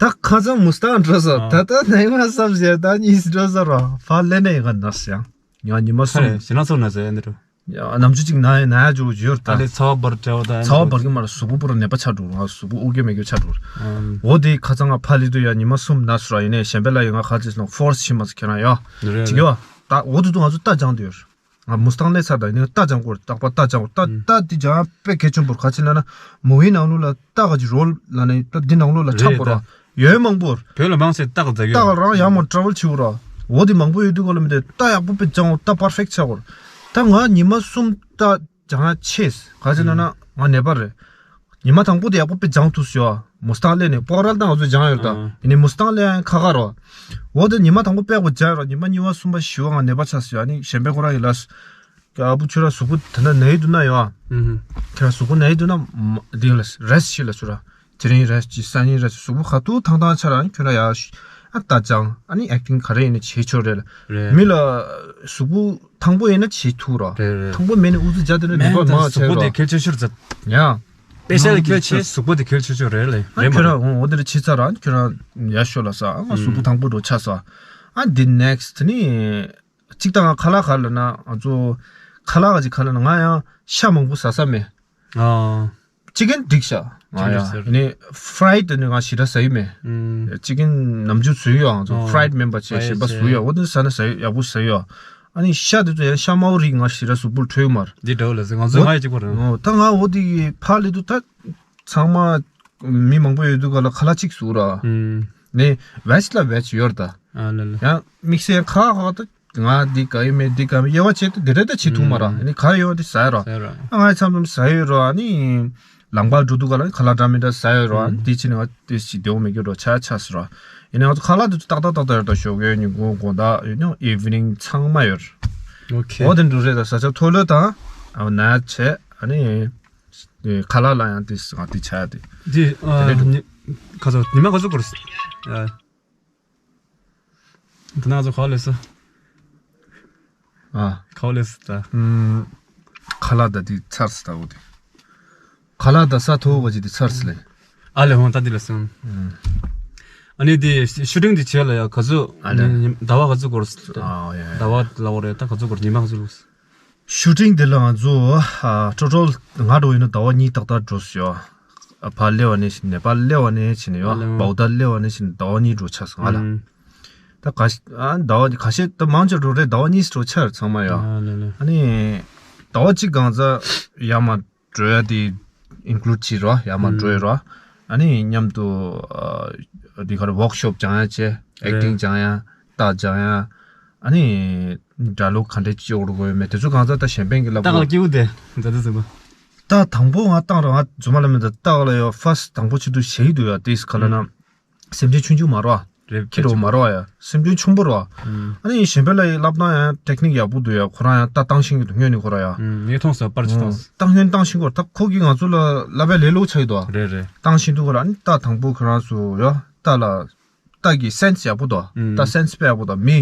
ད་ཁ་སང་མུ་སྟང་འགྲོ་ས། ཨ། ད་ད་ནས་མ་བསམ་ཟེར་ད་གཉིས་འགྲོ་ས་ར། ཕ་ལེ་ནས་ཡི་ག་ན་སོང་ཡང་། ང་ཉི་མ་གསུམ། ཞེ་ན་ཚོར་ན་ཟེར་ཡ་འདི་རུ། ཡ་ནམ་རྒྱུན་གཅིག་ན་ཡ་ན་ཡ་འཇུ་ཡོད་ད། ཨ་ལེ་ཚ་བ་འབར་བྲལ་བ་ད། ཚ་བ་འབར་གི་མ་ར་གཟུགས་པོ་པུ་ར་ནད་པ་ཆགས་འགྲོ། ང་གཟུགས་པོ་ཨུ་གེ་མེ་གེ་ཆགས་འགྲོ། ཨམ། འོ་དེ་ཁ་སང་ང་ཕ་ལི་དུ་ཡ་ཉི་མ་གསུམ་ན་སོང་ར། ཡིན་ནས་གཞན་པའི་ལ་ཡི་ང་ཁ་ཅིག་སོང་ཕོར་སི་ཤི་མ་སོང་ཁྱེད་རང་ཡ། རེད་ཅིག་ཡ། ད་འོ་དུ་དུ་ང་ཚོ་རྟ་སྦྱང་དུ་ཡོད། ང་མུ་སྟང་སླེབས་ཚར་ད་ཡིན་ནའི་རྟ་སྦྱང་དགོས་རེད། རྟག་པར་རྟ་སྦྱང་དགོས། རྟ་རྟ་འདི་སྦྱང་དཔེ་གལ་ཆེན་པོ་རེད། ག་ཅི་ལབ་ན་མུ་བི་ནང་ལོགས་ལ་རྟ་ག་ཅི་རོལ་ལབ་ནས་རྟ་འདི་ནང་ལོགས་ལ་ཆགས་པོ་ར་ཡོད་མང་པོ་རེད། བོད་ལ་མང་ཆེ་རྟ་ག་རྫ་ཡོད། རྟ་ག་རང་ཡང་མོ་ཊ་རེ་ཝལ་བྱེད་དགོས་ར། འོ་དེ་མང་པོ་ཡོད་དུས་ག་ལ་མི་དེ་རྟ་ཡག་པོ་དཔེ་སྦྱང་དགོས། རྟ་པར་ཕེག་ཆགས་དགོས་ར། ད་ང་ཉི་མ་གསུམ་རྟ་སྦྱང་ཡ་ཆེས་ག་ཅི་ལབ་ན་ང་ནད་པ་རེད། ཉི་མ་དང་པོ་དེ་ཡག་པོ་དཔེ་སྦྱང་ཐུབ་སོང་ཡ། མུ་སྟང་སླེབས་ནས་པོ་རལ་དང་ང་ཚོ་སྦྱང་ཡོད་ད། ཨ། ཡིན་ནའི་མུ་སྟང་སླེབས་ཡང་ཁ་ཁ་རོ། འོ་དེ་ཉི་མ་དང་པོ་དཔེ་གོ་སྦྱང་ཡོད་ར། ཉི་མ་གཉིས་པ་གསུམ་པ་བཞི་པ་ང་ནད་པ་ཆགས་སོང་ཡ། ཨ་ནི་གཞན་པའི་ཁོ་རང་ཡིན་ལ། ཨ་བུ་ཁྱོད་རང་གཟུགས་པོ་དེ་འདྲ་ན་ཡི་འདུག་ན་ཡོད་ཨ། ཨུ་ཧུ། ཁྱོད་རང་གཟུགས་པོ་ན་ཡི་འདུག་ན་མ་འདི་ལ་རེ་སི་ཊི་བྱེད་ལ་ཚུར་ར། དེ་རིང་རེ་སི་ཊི་བྱེད། སང་ཉིན་རེ་སི་ཊི། གཟུགས་པོ་ཁ་ཐུག་ཐང་ཐང་ཆགས་ར། ཨ་ནི་ཁྱོད་རང་ཡ་ཨ་རྟ་སྦྱང་ཨ་ནི་ཨེག་ཊིང་ག་རེ་ཡིན་ནའི་བྱེད་ཆོག་རེད་ལ། རེད། མི་ལ་གཟུགས་པོ་ཐང་པོ་ཡིན་ན་བྱེད་ཐུབ་ར། རེད་རེད། ཐང་པོ་མེད་ནས་ཨུ་ཚུགས་རྒྱག་དེ་ནི་ནུས་པ་མང་ཆེ་ར། གཟུགས་པོ་དེ་གལ་ཆེ་ཤོས་རེད། ཡ། དཔེ་ཤ་ལ་ཁྱོད་ཆེ་གཟུགས་པོ་དེ་གལ་ཆེ་ཤོས་རེད་ལེ། ཨ་རེད་མ་ཁྱོད་རེད། རང་འོ་འདི་རེ་བྱེད་ཚར་ར། ཁྱོད་རང་ཡར་ཤོག་ལ་ས། ཨ་ང་གཟུགས་པོ་ཐང་པོ་འགྲོ་ཆགས་ས། ཨ་འདི་ནེག་སི་ཊི་ནི། གཅིག་ད་ང་ཁ་ལག་ག་ལ་ན་ང་ཚོ་ཁ་ལག་ག་ཅིག་ག་ལ་ན་ང་ཡང་ཤ་མང་པོ་ཟ་ས་མེད། ཨ། ཅི་ཀན་འགྲིག་ཤག་ང་ཡང་ནི་ཕ་རའི་ཌི་ནི་ང་ཞེ་དྲག་ཟ་ཡི་མེད། ཅི་ཀན་ནམ་རྒྱུན་ཟོས་ཡོད། ང་ཚོ་ཕ་རའི་ཌི་མིན་པ་བྱས་གཞན་པ་ཟོས་ཡོད། འོ་དེ་ཟ་ན་ཟ་ཡི་ཡག་པོ་ཟ་ཡོད། ཨ་ནི་ཤ་དེ་ཚོ་ཡང་ཤ་དམར་པོ་རིགས་ང་ཞེ་དྲག་གཟུགས་པོར་འཕྲོད་ཡོད་མ་རེད། འདི་འདྲ་བོ་ལ་ཟེར་ང་ཚོ་ང་ཡི་གཅིག་པ་རེད། ད་ང་འོ་དེ་ཕ་ལི་དུ་ད་ཚང་མ་མི་མང་པོ་ཡོད་དུས་ག་ལ་ཁ་ལག་གཅིག་ཟུག་ར། ནི་བེ་ཇི་ལ་བེ་ཇི་ཡོད་ར་ད། ཡང་དམིགས་བསལ་ཁ་ཁ་ད། ང་འདི་ག་ཡོད་མེད་འདི་ག་ཡོད་མེད་དབྱེ་བ་བྱེད་དུ་འདི་འདྲ་ད་བྱེད་ཐུབ་མ་ར། ཨ་ནི་ག་ཡོད་འདི་ཟ་ཡ་ར། ཟ་ཡ་ར། ཨ་ང་མཚམས་མཚམས་ཟ་ཡོད་ར། ཨ་ནི་ལམ་ཁ་འགྲོ་དུས་ག་ལ་ཁ་ལག་འདྲ་མི་འདྲ་ཟ་ཡོད་ར། ཨ་ནི་དེ་ཕྱིན་ནས་ང་དེ་ཅི་བདེ་བོ་མེད་རྒྱུ་ར་ཆ་ཆ་ཟེར་ར། ཡིན་ནའི་ང་ཚོ་ཁ་ལག་དེ་ཚོ་ཏག་ཏག་ཏག་ཏག་ཡོད་ད། ཞོགས་ཀས་ཉིན་གུང་དགོང་དག་ཡོད་ནའི་ཨི་ཝི་ནིང་ཚང་མ་ཡོད་ར། ཨོ་ཁེ། འོ་དེ་འདྲ་རེད། ད་ས་ཆ་མཐོ་ལོས་དང་ཨ་ན་ཆེ། ཨ་ནི་ཁ་ལག་ལ་ཡང་དེ་ང་དེ་ཆ་དེ། དེ་ཨ་ནི་ཁ་ཚོ་ཉི་མ་ག་ཚོད་འགོར་སོང་། ད་ང་ཚོ་ག་པར་སླེབས་སོང་། ཨ། ག་པར་སླེབས་སོང་ད། ཨུམ། ཁ་ལག་ད་དེ་ཚར་སོང་ད་འོ་དེ། ཁ་ལག་ད་ས་མཐོ་བོ་ག་ཅིག་དེ་ཚར་སོང་ལེ། ཨ་ལེ་ཧོང་ད་དེ་ལ་སོང་། ཨུམ། ཨ་ནི་དེ་ཤུ་ཊིང་དེ་བྱས་ལ་ཡ་ག་ཚོད་ཨ་ལེ། ཉི་ཟླ་བ་ག་ཚོད་འགོར་སོང་ད། ཨ་ཡ་ཡ། ཟླ་བ་ལ་འོ་རེད་ད་ག་ཚོད་འགོར་ཉི་མ་ག་ཚོད་འགོར་སོང་། ཤུ་ཊིང་དེ་ལ་ང་ཚོ་ཨ་ཊོ་ཊལ་ང་འགྲོ་ཡིན་ན་ཟླ་བ་གཉིས་ཏག་ཏག་འགྲོ་སོང་ཡ། ཨ་ཕར་སླེབས་པ་ནས་བྱས་ནས་ནེ་པཱལ་སླེབས་པ་ནས་བྱས་ནས་ཡ། ཨ་ལེ། བའོ་ཌར་སླེབས་པ་ནས་བྱས་ནས་ཟླ་བ་གཉིས་འགྲོ་ཆགས་སོང་ང་ལ། ཨུམ། ད་ག་ཨ་ཟླ་བ་ཁ་ཤས་ད་མང་ཆེ་འགྲོ་རེད། ཟླ་བ་གཉིས་འགྲོ་ཆགས་ཚང་མ་ཡ། ཨ་ལེ་ལེ། ཨ་ནི་ཟླ་བ་གཅིག་གང་ཚ་ཡར་མར་འགྲོ་ཡ་དེ་ཨིན་ཀླུཌ་བྱས་ར། ཡར་མར་འགྲོ་ཡ་ར། ཨ་ནི་མཉམ་དུ་ཨ་འདི་ག་རེ་ཝོག་ཤོབ་སྦྱང་ཡ་བྱས། ཨེག་ཊིང་སྦྱང་ཡ། རྟ་སྦྱང་ཡ། ཨ་ནི་ཌ་ཡ་ལོག་ག་འདྲས་ཅིག་འོར་དགོས་མེད་དེ་ཚོ་གང་ཚ་ད་གཞན་ཕན་གྱི་ལབ་དགོས། སྐྱིད་པོ་དེ་འཛད་དུ་ཟིན་པ། ད་དང་པོ་ང་བཏང་ར་ང་རྫུན་མ་ལབ་མེད་ད་སྟག་ལ་ཡོད་ཕར་སི་དང་པོ་ཆེ་དུ་ཞེ་ཡི་འདུག་ཡ། དེས་ག་ལ་ན་སེམས་ཅན་ཆུང་ཆུང་མ་ར། རེད། ཁྱི་རོ་མ་རོ་ཡ། སེམས་ཅན་ཆུང་པོ་རོ། ཨ་ནི་གཞན་པ་ལ་ཡི་བསླབ་སྟངས་ཡང་ཊེག་ནིག་ཡག་པོ་འདུག་ཡ། ཁོ་རང་ཡང་རྟ་བཏང་ཤེས་ཀྱི་འདུག་སྔོན་ནས་ཁོ་རང་ཡ། ངས་མཐོང་སོང་པར་ཅིག་མཐོང་སོང་། རྟ་སྔོན་བཏང་ཤེས་ཀྱི་འདུག་ད་ཁོ་གིས་ང་ཚོ་ལ་བསླབ་པའི་ལས་སླ་པོ་ཆགས་ཀྱི་འདུག་རེད་རེད། བཏང་ཤེས་འདུག་ཁོ་རང་། ཨ་ནི་རྟ་དང་པོ་ཁོ་རང་ཚོ་ཡ་རྟ་ལ། རྟ་གི་སེན་སི་ཡག་པོ་འདུག་རྟ་སེན་སི་དཔེ་ཡག་པོ་འདུག་མི་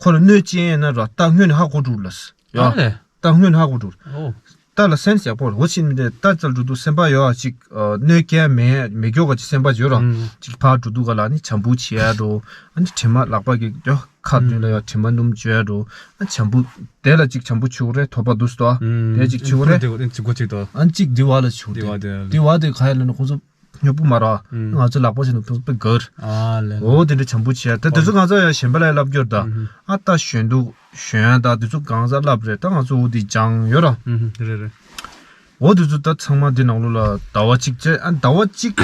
ཁོ་ལ་གནོད་སྐྱེལ་ཡས་ན་རོ་རྟ་སྔོན་ནས་ཧ་གོ་འགྲོ་ལ། ཡ། ཨ་ལས། རྟ་སྔོན་ནས་ཧ་གོ་འགྲོ། ཨོ། རྟ་ལ་སེན་སི་ཡག་པོ་རོ་ཕྱིན་མི་འདྲ། རྟ་ཙལ་འགྲོ་དུས་སེམས་པ་ཡོད་ཅིག་གནོད་སྐྱེལ་མེད་མེད་མགྱོགས་ག་ཅིག་སེམས་པ་ཡོད་རོ། ཅིག་ཕར་འགྲོ་དུས་ག་ལ་ནི་བྱམས་པོ་བྱེད་ཡ་འགྲོ། ཨ་ནི་དྲི་མ་ལག་པ་གི་ཡོ་ཁ་མདུན་ལ་ཡོ་དྲི་མ་སྣུམ་བཅོས་ཡ་འགྲོ། ཨ་བྱམས་པོ་དེ་ལ་ཅིག་བྱམས་པོ་བྱུག་རེ་ཐོབ་པ་འདུག་སྟོ། དེ་ཅིག་བྱུག་རེ། དེ་ཅིག་གོ་ཅིག་ཏོ། ཨ་ཅིག་དེ་བ་ལ་བྱུག་དེ་བ་དེ་དེ་བ་དེ་ག་ཡ་ལ་ནི་ཁོང་ཚོ། སྨྱོ་པོ་མ་ར། ང་ཚོ་ལག་པ་བྱས་ནས་ཕུང་པོ་གར། ཨ་ལས། འོ་དེ་འདྲ་བྱམས་པོ་བྱས། ད་དེ་ཚོ་ང་ཚོ་ཡང་གཞན་པ་ལ་ཡང་བསླབ་རྒྱུར་ད། ཨ་ད་གཞོན་དུ་གཞོན་ཡང་ད་དེ་ཚོ་གང་ཟག་བསླབ་རེད། ད་ང་ཚོ་འོ་དེ་སྦྱང་ཡོད་ར། རེད་རེད། འོ་དེ་ཚོ་ད་ཚང་མ་འདི་ནང་ལོགས་ལ་ཟླ་བ་གཅིག་བྱས། ཨ་ཟླ་བ་གཅིག་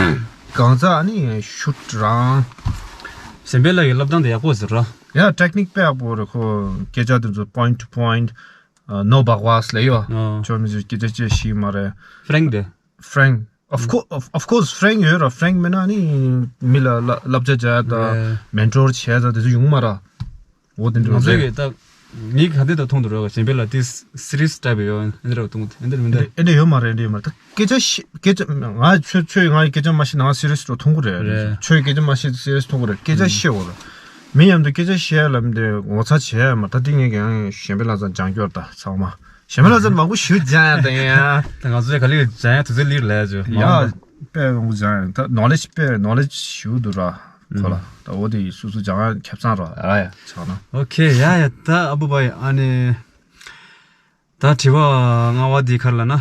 གང་ཟག་ཨ་ནི་ཤུད་རང་། གཞན་པ་ལ་ཡང་བསླབ་སྟངས་དེ་ཡག་པོ་ཟེར་ར། ཡ་ཊེག་ནིག་དཔེ་ཡག་པོ་རེད། ཁོ་སྐད་ཆ་དེ་ཚོ་པོ་ཡིན་ཊུ་པོ་ཡིན་ཊུ། ནོ་བག་ཝཱས་ལས་ཡོད། ཨ། ཁྱོད་མི་ཚོས་སྐད་ཆ་བཤད་ཤེས་མ་རེད། ཕ་རེང་དེ། ཕ་རེང་། Of course, of course, ཕ་རེང་ཡོད་ར། ཕ་རེང་མེད་ན་ནི་མི་ལ་བསླབ་བྱ་བྱ་ད་རེད། མེན་ཊོར་བྱས་ད་དེ་ཚོ་ཡོང་མ་ར། འོ་དེ་འདྲ་ང་ཚོས་རེད། ད་ངས་ག་འདི་ད་མཐོང་འདུག་ར། གཞན་པ་ལ་དེ་སི་རི་ཡས་ཊའིབ་ཡོད་འདི་འདྲ་མཐོང་འདི་འདྲ་མི་འདུག་ཨེ་འདྲ་ཡོད་མ་རེད། འདྲ་ཡོད་མ་རེད། ད་སྐད་ཆ་ཤི་སྐད་ཆ་ང་ཁྱོད་ཁྱོད་ང་ཡི་སྐད་ཆ་མ་ཤེས་ན་ང་སི་རི་ཡས་ཊོག་མཐོང་གི་རེད། རེད། ཁྱོད་ཀྱི་སྐད་ཆ་མ་ཤེས་སི་རི་ཡས་ཊོག་མཐོང་གི་རེད། སྐད་ཆ་ཤེས་འོ་ར། མི་མཉམ་དུ་སྐད་ཆ་བཤད་ལབ་འདི་ངོ་ཚ་བྱས་མ། ད་འདི་ངས་ཀྱང་གཞན་པའི་ལ་ཚང་སྦྱང་སྐྱོར་ད་ཚང་མ། གཞན་པའི་ལ་ཚང་མང་པོ་ཞུ་སྦྱང་ཡ་ད་ཡ། ད་ང་ཚོའི་ག་ལེར་སྦྱང་ཡ་དུས་ཚོད་ལིར་ལས་ཚོ། ཡ་དཔེ་མང་པོ་སྦྱང་ཡ་ད་ནོ་ལེཇ་དཔེ་ནོ་ལེཇ་ཞུ་འདུག་ར། ཁོ་ལ་ད་འོ་དེ་སུ་སུ་སྦྱང་ཡ་ཁེབས་ཚང་ར་ཨ་ཡ་ཆགས་ན། ཨོ་ཁེ་ཡ་ཡ། ད་ཨ་བུ་བ་ཡ་ཨ་ནི། ད་དྲི་བ་ལྔ་པ་འདི་ག་རེ་ལབ་ན།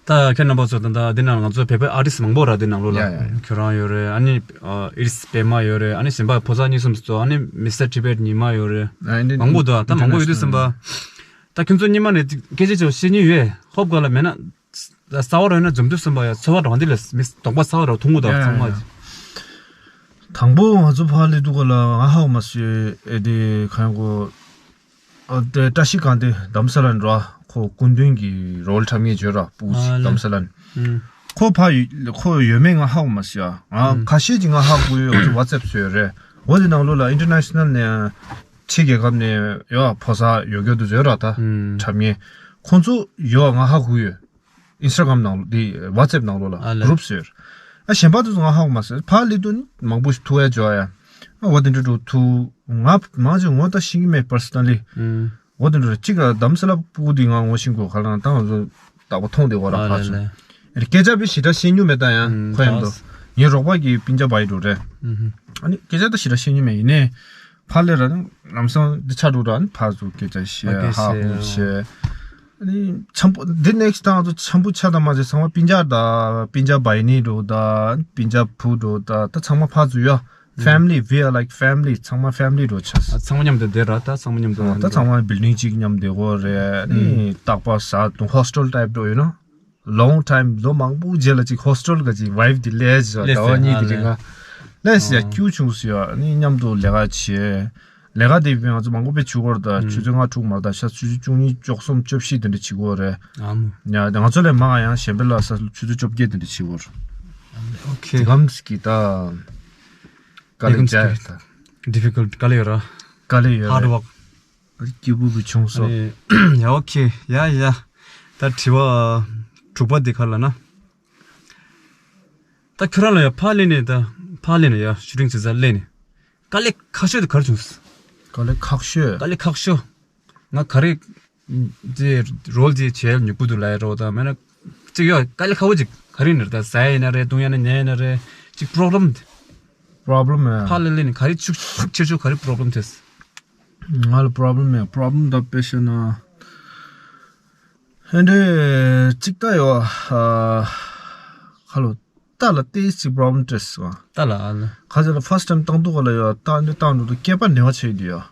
ད་ཁྱེད་རྣམ་པ་ཚོ་ད་ལྟ་འདི་ནང་ང་ཚོ་བོད་པའི་ཨར་ཊིསི་མང་པོ་ར། འདི་ནང་ལོགས་ལ། ཡ་ཡ་ཡ། ཁྱོད་རང་ཡོད་རེད། ཨ་ནི་ཨ་ཨིར་སི་པད་མ་ཡོད་རེད། ཨ་ནི་གཞན་པ་ཕོ་གསར་གཉིས་གསུམ་ཚོ། ཨ་ནི་མི་སི་ཊར་ཊི་བེཊ་ཉི་མ་ཡོད་རེད། ཨ་ནི་མང་པོ་འདུག་ད་མང་པོ་ཡོད་དུས་ཙམ་པ། ད་ཁྱོད་ཚོ་གཉིས་མ་ནས་སྐད་ཆ་ཅིག་བཤད་སྙིང་ཡོད། ཧོབ་ག་ལ་མེད་ན་ད་གསར་པ་ར་ཡོད་ན་འཛོམས་དུས་ཙམ་པ་ཡ་ཚོར་བ་རང་འདི་ལས་མི་གདོང་པ་གསར་པ་ར་མཐོང་གི་འདུག་ཡ་ཚང་མ། ཡ་ཡ། དང་པོ་ང་ཚོ་ཕར་སླེབས་དུས་ག་ལ་ང་ཧ་གོ་མ་སོང་། ཨེ་དེ་གང་གོ། ཨ་དེ་བཀྲ་ཤིས་སྒང་དེ་དྷ་རམ་ས་ལ་ནས་ར། ཁོ་སྐུ་མདུན་གྱི་རོལ་འཁྲབ་མཁན་བྱོས་ར། སྤུ་གུ་ཅིག་ཨ་ལ། དྷ་རམ་ས་ལ་ནས། ཨུམ། ཁོ་ཕ་ཡུལ་ཁོ་ཡོད་མེད་ང་ཧ་གོ་མ་སོང་ཡ། ང་ཨུམ། ཁ་ཤས་ཅིག་ང་ཧ་གོ་ཡོད། ང་ཚོ་ཝ་ཊི་སེབ་བཟོས་ཡོད་རེད། འོ་དེ་ནང་ལོགས་ལ་ཨིན་ཊར་ནེ་ཤ་ནལ་ནས་ཕྱི་རྒྱལ་ཁབ་ནས་ཡོད་ཕོ་གསར་ཡོད་རྒྱུ་དུ་བཟོས་ར། ད་ཨུམ། འཁྲབ་མཁན་ཁོང་ཚོ་ཡོད་ང་ཧ་གོ་ཡོད། ཨིན་སི་ཊ་གྷ་རམ་ནང་ལོགས་དེ་ཝ་ཊི་སེབ་ནང་ལོགས་ལ་ཨ་ལས། གུ་རུབ་བཟོས་ཡོད་རེད། ཨ་གཞན་པ་དེ་ཚོ་ང་ཧ་གོ་མ་སོང་། ཕར་སླེབས་དུས་ནི་མང་པོ་ཞིག་ཐུག་ཡ་འཇོག་ཡ། ཨ་འོ་དེ་འདྲ་འགྲོ་ཐུག་ང་མང་ཆེ་ངོ་ད་ཤེས་ཀྱི་མེད། པར་སོ་ནལ་ལི། ཨུམ། འོ་དེ་འདྲ་གཅིག་ག་དྷ་རམ་ས་ལ་སྤུ་གུ་དེ་ང་ངོ་ཤེས་གོ་ག་ལ་ན་ད་ང་ཚོ་བདག་པོ་མཐོང་བསྡད་གོ་ར། ཨ་ཕར་ཚུར་ལས། སྐད་ཆ་དཔེ་ཞེ་དྲག་བཤད་མྱོང་མེད་ད་ཡང་ཨུམ་ཁོ་ཡང་དོ། ད་ངའི་རོགས་པ་གི་པིན་ཇ་བྷའི་འགྲོ་རེད། ཨུམ། ཨ་ནི་སྐད་ཆ་ད་ཞེ་དྲག་བཤད་མྱོང་མེད། ཡིན་ནའི་ཕར་ལས་ར་ནི་ལམ་སང་འདི་ཆགས་འགྲོ་ར། ཨ་ནི་ཕར་ཚུར་སྐད་ཆ་བཤད། ཨ་སྐད་ཧ་ཆ་གོ་བཤད། ཨ་ནི་འཆམ་པོ་འདི་ནེག་སི་ཊི་ད་ང་ཚོ་འཆམ་པོ་ཆགས་དང་མ་ཆགས་ཚང་མ་པིན་ཇ་ད་པིན་ཇ་བྷའི་ནི་འགྲོ་ད་པིན་ཇ་བུ་འགྲོ་ད་ད་ཚང་མ་ཕར་ཚུར་ཡོད། ཕེ་མི་ལི། We are like family. ཚང་མ་ཕེ་མི་ལི་འགྲོ་ཆགས། ཨ་ཚང་མ་མཉམ་དུ་བསྡད་ར། ད་ཚང་མ་མཉམ་དུ། ད་ཚང་མ་བིལ་ཌིང་གཅིག་མཉམ་བསྡད་གོ་རེད། ཨ་ནི་ཨུམ། རྟག་པར་ཟ་དུང་ཧོ་སི་ཊེལ་ཊའིབ་འགྲོ་ཡོད་ན། ལོང་ཊའིམ་ལོ་མང་པོ་རྗེས་ལ་ཅིག་ཧོ་སི་ཊེལ་ག་ཅིག་ཝའིབ་དེ་སླེབས་ཟེར། སླེབས་ཟེར། ཟླ་བ་གཉིས་ཨ་དེ་རིང་ལ་སླེབས་ཟེར། ཨ་སྐྱིད་པོ་བྱུང་ཟེར། ཨ་ནི་མཉམ་དུ་ལས་ཀ་བྱས། ལས་ཀ་དེ་ང་ཚོ་མང་པོ་དཔེ་བྱེད་ཀྱི་ཡོད་རེད། ད་ཨུམ། ཆུ་ཚོད་ལྔ་དྲུག་མ་རེད། ད་ཆུ་ཚོད་བཅུ་གཉིས་བཅུ་གསུམ་བཅུ་བཞི་དེ་འདྲ་བྱེད་ཀྱི་ཡོད་རེད། ཨ་མོ། ཡ་ང་ཚོ་ལས་མང་ཡང་གཞན་པའི་ལ་ས་ཆུ་ཚོད་བཅོ་བརྒྱད་དེ་འདྲ་བྱེད་ཀྱི་ཡོད་རེད། ཨོ་ཁེ། དེ་གམ་སི་ཀི་ད་དཀའ་ལས་རྒྱག་ཡོད་ད། ཌི་ཕི་ཀལ་ཊི། དཀའ་ལས་ཡོད་ར། དཀའ་ལས་ཡོད་རེད། ཧར་ཌི་ཝརྐ། སྐྱིད་པོ་བུ་བྱུང་སོང་། ཨ་ནི་ཡ་ཨོ་ཁེ་ཡ་ཡ། ད་དྲི་བ་དྲུག་པ་འདི་ག་རེ་ལབ་ན། ད་ཁྱོད་རང་ལ་ཡ་ཕར་སླེབས་ནས་ད་ཕར་སླེབས་ནས་ཡ་ཤུ་ཊིང་བྱེད་སར་སླེབས་ནས་དཀའ་ལས་ཁག་ཤོས་དེ་ག་རེ་བྱུང་སོང་། དཀའ་ལས་ཁག་ཤོས། དཀའ་ལས་ཁག་ཤོས། ང་ག་རེ་དེ་རོལ་དེ་བྱས་མྱུག་པོ་འདུག་ལབ་ཡ་རོ། ད་མེད་ན་གཅིག་ཡོད་དཀའ་ལས་ཁག་པོ་ཅིག་ག་རེ་ཡིན་ན་རེད། ད་ཟ་ཡ་ཡིན་ན་རེད། བཏུང་ཡ་ན་ཉལ་ཡ་ན་རེད། གཅིག་པོ་རོབ་ལེམ་དེ། པོ་རོབ་ལེམ་ཡ། ཕར་སླེབས་སླེབས་ནས་ག་རེ་ཤུགས་ཤུགས་ཆེ་ཤོས་ག་རེ་པོ་རོབ་ལེམ་ཐེབས། ང་ལ་པོ་རོབ་ལེམ་ཡ། པོ་རོབ་ལེམ་ད་དཔེ་བཤད་ན། ཧེ་འདྲེ་གཅིག་ད་ཡོད། ཨ་ཁ་ལོ་རྟ་ལ་ཏེ་ཅིག་པོ་རོབ་ལེམ་འཕྲད་སོང་། རྟ་ལ་ཨ་ལ། ཁ་ཅིག་ལ་ཕར་སི་ཊེམ་བཏང་དུས་ག་ལ་ཡོད། རྟ་འདི་བཏང་འགྲོ་དུས་སྐེད་པ་ནེ་བ་ཆགས་ཡོད་དུས་ཡོད།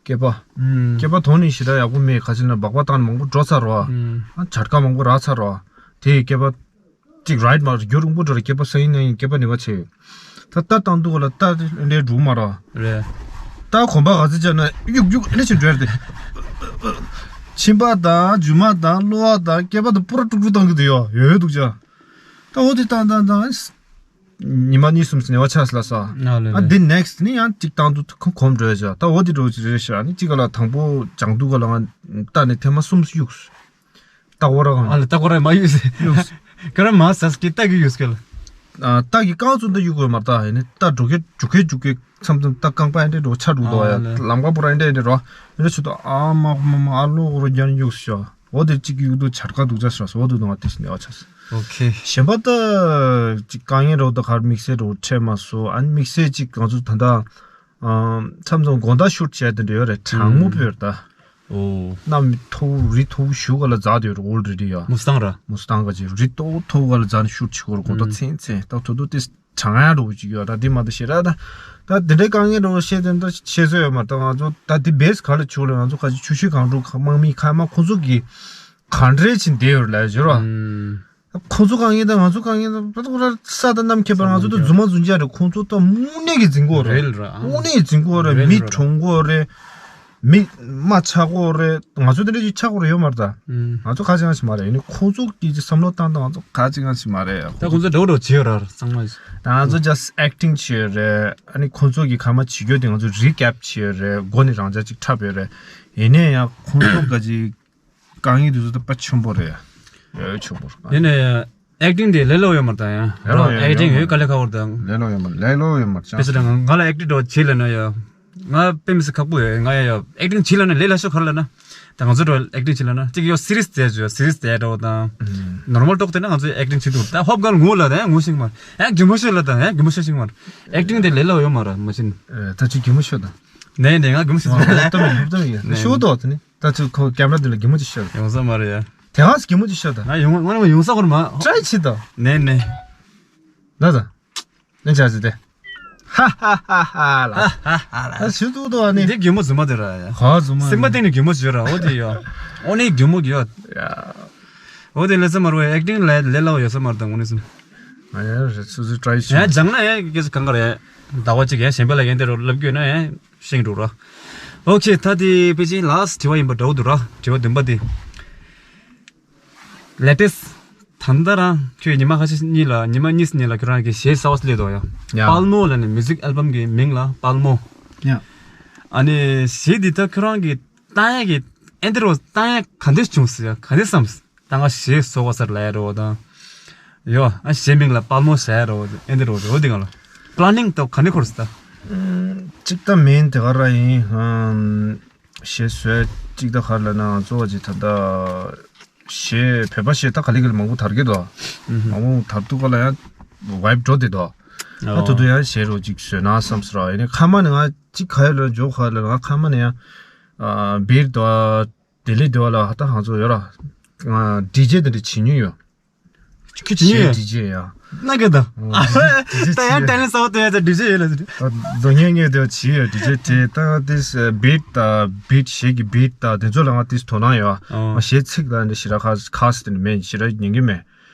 སྐེད་པ། ཨུམ། སྐེད་པ་དོན་ནི་ཞེ་དྲག་ཡག་པོ་མེད། ཁ་ཅིག་ན་སྦག་སྦག་བཏང་ནས་མང་པོ་འགྲོ་ཚར་རོ། ཨུམ། ཨ་བྱ་དཀའ་མང་པོ་རག་ཚར་རོ། དེའི་སྐེད་པ་གཅིག་རའིཌ་མར་རྒྱུ་རིང་པོ་འགྲོ་ར། སྐེད་པ་སང་ཉིན་གནངས་ཉིན་སྐེད་པ་ནེ་བ་ཆགས་ཡོད། ད་རྟ་བཏང་དུས་ག་ལ་རྟ་འདྲའི་འགྲོ་མ་ར། རེད། རྟ་གོམ་པ་ག་ཚོད་རྒྱབ་ན་གཡུག་གཡུག་ཨ་ནི་ཅིག་འགྲོ་ཡ་རེད་དེ། མཆིན་པ་དང་རྒྱུ་མ་དང་གློ་བ་དང་སྐེད་པ་དང་པུ་ར་དཀྲུག་དཀྲུག་བཏང་གི་འདུག་ཡོད་ཡོད་འདུག་ཅག་ད་འོ་དེ་བཏང་བཏང་བཏང་ ཉི་མ་གཉིས་གསུམ་ཙམ་ནས་བ་ཆགས་ལ་ས། ཨ་ལེ་ཨ་ལེ། འདི་next་ནི་ཡང་གཅིག་བཏང་དུས་ཁོམ་འགྲོ་ཡ་ཅག་ད་འོ་དེ་འགྲོ་ཅི་རེད་ཤག་ནི་གཅིག་ག་ལ་དང་པོ་སྦྱང་དུས་ག་ལ་ང་ལྟ་ནས་ཐེངས་མ་གསུམ་གཡུགས། ལྟ་གོ་ར་གང་། ཨ་ལེ་ལྟ་གོ་ར་མ་གཡུགས་སེ། ག་ར་མ་ཟ་སྐྱེ་ལྟ་གི་གཡུགས་སྐལ། ལྟ་གི་རྐང་ཚུན་ད་གཡུགས་དགོས་མ་ལྟ་ཡིན་ནི་ལྟ་འགྲོ་ཁེ་འཇུ་ཁེ་འཇུ་ཁེ་མཚམས་མཚམས་ལྟ་རྐང་པ་ཡན་འདྲེ་འགྲོ་ཆ་འགྲོ་དོ་ཡ་ལམ་ཀ་པོ་ར་ཡན་འདྲེ་ཡན་འདྲེ་རོ་ཡན་འདྲེ་ཆུ་དོ་ཨ་མ་མ་མ་ཨ་ལོ་རོ་རྒྱ་ནི་གཡུགས་ཤོ། འོ་དེ་གཅིག་གཡུག་དུ་བྱར་ཁ་དུག་ཅག་ཤོ་འོ་དུ་ནང་དེ་ནས་ཨ་ཆ། ཨོ་ཁེ། གཞན་པ་ད་གཅིག་དཀའ་ངལ་རོ་ད་གར་དམིགས་བསལ་རོ་འཕྲད་མ་སོ་ཨ་ནི་དམིགས་བསལ་གཅིག་ང་ཚོ་ད་ལྟ། མཚམས་མཚམས་དགོང་དག་ཤུཊ་བྱས་དེ་འདྲ་ཡོད་རེད་གྲང་མོ་བོད་ད། ཨོ། གནམ་མཐོ་བོ་རི་མཐོ་བོ་གཞུག་ག་ལ་འཛག་དེ་ཡོད་རེད་འོལ་རེ་ཌི་ཡ། མུ་སི་ཏང་ར། མུ་སི་ཏང་ག་ཅིག་རི་མཐོ་བོ་མཐོ་བོ་ག་ལ་འཛག་ནས་ཤུཊ་བྱེད་དགོས་རེད་དགོང་དག་མཚན་མཚན་ད་དོ་དོ་དེ་གྲང་ཡ་འགྲོ་བོ་ཅིག་ཡོད་ད་དེ་མ་ད་ཤེས་ར་ད། ད་དེ་འདྲའི་དཀའ་ངལ་འགྲོ་བོ་ཤེས་དེ་འདྲ་ཤེས་སོ་ཡོད་མ་ད་ང་ཚོ་ད་དེ་བེས་ག་ལ་ཆུག་ལ་ང་ཚོ་ག་ཅིག་ཆུ་ཤུལ་གང་འགྲོ་དམག་མི་ཁ་མ་ཁོང་ཚོ་གི་ག་འདྲའི་ཕྱིན་བསྡད་ཡོད་རེད་ལ་ཡོད་ར། ཁོང་ཚོ་དཀའ་ངལ་དང་ང་ཚོ་དཀའ་ངལ་དང་ད་ཁོ་ར་ས་དང་གནམ་ཁྱད་པར་ང་ཚོ་ད་རྫུན་མ་རྫུན་ཆགས་རེད་ཁོང་ཚོ་ད་དངོས་གནས་ཀྱི་འཛིང་གོ་རེད། རེད་ར། དངོས་གནས་ཀྱི་འཛིང་གོ་རེད་རེད་མི་ར། གྲོངས་གོ་རེད། མི་རྨ་ཆགས་གོ་རེད་ང་ཚོ་དེ་འདྲ་ཅིག་ཆགས་གོ་རེད་ཡོད་མ་རེད་ད། ཨུམ། ང་ཚོ་ཁ་ཅིག་ང་ཞིག་མ་རེད་ཡིན་ནི་ཁོང་ཚོ་གི་ཅིག་བསམ་བློ་བཏང་དང་ང་ཚོ་ཁ་ཅིག་ང་ཞིག་མ་རེད། ད་ཁོང་ཚོ་འགྲོ་འགྲོ་བྱེད་ཡོད་ར་ཚང་མ། ད་ང་ཚོ་just acting་བྱེད་ཡོད་རེད་ཨ་ནི་ཁོང་ཚོ་གི་ཁ་མ་བྱེད་རྒྱུ་དེ་ང་ཚོ་recap་བྱེད་ཡོད་རེད་མགོ་ནི་རང་ཅག་ཅིག་འཁྲབ་ཡོད་རེད། ཡིན་ནའི་ཡང་ཁོང་ཚོ་ག་ཅིག་དཀའ་ངལ་དེ་ཚོ་ད་དཔེ་ཆེན་པོ་རེད། ཡ་ཆེན་པོ་རེད། ཡིན་ནའི་ཨེག་ཊིང་དེ་ལས་སླ་པོ་ཡོད་མ་རེད་ད་ཡང་། ལས་སླ་པོ་ཡོད་ཨེག་ཊིང་ཡོད་དཀའ་ལས་ཁག་པོ་རེད་ད། ལས་སླ་པོ་ཡོད་མ་རེད་ལས་སླ་པོ་ཡོད་མ་རེད་ཅང་། དཔེ་ཆ་ད་ང་ང་ལ་ཨེག་ཊིང་འགྲོ་བྱེད་ལབ་ན་ཡ། ང་དཔེ་མི་སྲིད་ཁག་པོ་ཡོད་ང་ཡ་ཡ་ཨེག་ཊིང་བྱེད་ལབ་ན་ལས་སླ་ཤོས་ག་རེ་ལབ་ན། ད་ང་ཚོ་འགྲོ་ཨེག་ཊིང་བྱེད་ལབ་ན་གཅིག་ཡོད་སི་རི་ཡས་བསྡད་བྱོས་སི་རི་ཡས་བསྡད་འགྲོ་དང་། ནོར་མལ་ཏོག་དེ་ན་ང་ཚོ་ཨེག་ཊིང་བྱེད་འདུག་ད་ཧོབ་ག་ལ་ངུ་ལབ་ད་ཡང་ངུ་ཤེས་ཀྱི་མ་རེད། ཡང་གད་མོ་ཤོར་ལབ་ད་ཡང་གད་མོ་ཤོར་ཤེས་ཀྱི་མ་རེད། ཨེག་ཊིང་དེ་ལས་སླ་པོ་ཡོད་མ་རེད་མ་ཤེས་ན། ད་ཅིག་གད་མོ་ཤོར་ད། ནས་ནས་ང་གད་མོ་ཤོར་ད། ལབ་ད་མི་ལབ་ད་མི་ཤོར་ད་དེ་ནི། ད་ཚོད་ཁོ་ཀེམ་ར་འདི་ལ་གད་མོ་ཅིག་ཤོར། ཡོང་ས་མ་རེད་ཡ། དེ་ཧང་སི་གད་མོ་ཅིག་ཤོར་ད། ང་ཡོང་ང་ཡོང་ས་ཁོར་མ། ཀྲའི་བྱེད་ད། ནས་ནས། ལ་ད། ནས་ཆ་ཟི་དེ། ཧ་ཧ་ཧ་ཧ་ལ། ཧ་ཧ་ཧ་ལ། ད་ཞུ་ཏུ་ཏུ་ཨ་ནི། འདི་གད་མོ་རྫུན་མ་དེ་ར་ཡ། ག་རྫུན་མ། སེམས་པ་གཏིང་ནས་གད་མོ་ཅིག་ཡོད་ར་འོ་དེ་ཡོད། འོ་ནི་གད་མོ་གི་ཡོད། ཡ། འོ་དེ་ལས་ས་མ་རུ་ཨེག་ཊིང་ལས་ལས་སླ་པོ་ཡོད་ས་མ་རེད་ད་དངོས་གནས་སེམས། ང་ཡ་རེ་སུ་སུ་ཀྲའི་བྱེད། ཡ་སྦྱང་ན་ཡ་གེ་སུ་གང་ག་རེད། ཟླ་བ་གཅིག་ཡ་གཞན་པ་ལ་ཡན་དེ་རུ་ལབ་རྒྱུ་ན་ཡ། ཤེས་འགྲོ་ར། ཨོ་ཁེ་ད་དེ་པེ་ཅིན་ལཱསི་དྲི་བ་ཡིན་པ་འདྲ་བོ་འདུག་ར། དྲི་བ་བདུན་པ་དེ། ལེ་ཊེསི། ད་ལྟ་རང་ཁྱོད་ཉི་མ་ཁ་ཤས་གཉིས་ལ་ཉི་མ་གཉིས་གཉིས་ལ་ཁྱོད་རང་གི་གཞས་གསར་བ་སླེབས་འདུག་ཡ། ཡ། པཱལ་མོ་ལབ་ནས་མིའུ་ཟིག་ཨལ་བམ་གི་མིང་ལ་པཱལ་མོ། ཡ། ཨ་ནི་གཞས་འདི་ད་ཁྱོད་རང་གི་བཏང་ཡ་གི་ཨེ་འདི་རོ་བཏང་ཡ་ག་འདྲས་བྱུང་སོང་ཡ་ག་འདྲས་བསམ། ད་ང་གཞས་བཟོ་བ་སར་ལ་ཡ་རོ་དང་། ཡོ། ཨ་གཞས་མིང་ལ་པཱལ་མོ་ཟེར་ཡ་རོ་ཨེ་འདི་རོ་རོ་འདི་ང་ལ། པི་ལ་ནིང་ཏོ་ག་ནི་འཁོར་སི་ད། གཅིག་ད་མིན་དེ་ག་ར་ཡིན། གཞས་བཟོས་གཅིག་ད་ག་ར་ལ་ན་གཙོ་བོ་གཅིག་ད་ད། གཞས་བོད་པ་གཞས་ད་ག་ལི་ག་ལི་མང་པོ་དར་གི་དོ། མང་པོ་དར་དུ་ག་ལ་ཡང་ཝའིབ་འགྲོ་དེ་དོ། ཨ་དུ་དུ་ཡང་གཞས་རོ་གཅིག་བཟོས་ན་བསམ་སི་ར་ཡིན་ཁ་མ་ནི་ང་གཅིག་ག་ཡ་ལ་འཇོག་ག་ལ་ང་ཁ་མ་ནི་ཡང་། བིར་དོ། དེ་ལས་དེ་བ་ལ་ཧ་ད་ཧང་ཚོ་ཡོད་ར། ང་ཌི་ཇེ་དེ་འདྲ་བྱེད་མྱོང་ཡོད། ཁྱོད་བྱེད་མྱོང་ཡོད། ཌི་ཇེ་ཡ། ན་ག་ད། ཨ་ད་ཡང་ཊེ་ལེན་སོ་ཏེ་ད་ཌི་ཇེ་ཡོད་ལ་ཟེར། ད་དོ་ཉེ་ཉེ་དེ་བ་བྱེད་ཡོད་ཌི་ཇེ་དེ་ད་དེ་བིཊ་ད་བིཊ་གཞས་ཀྱི་བིཊ་ད་དེ་ཚོ་ལ་ང་དེ་དོ་སྣང་ཡོད། ང་གཞས་ཚིག་ད་འདི་ཞེ་དྲག་ཁ་ཁ་སི་དེ་འདྲ་མེད་ཞེ་དྲག་ཉན་གི་མེད།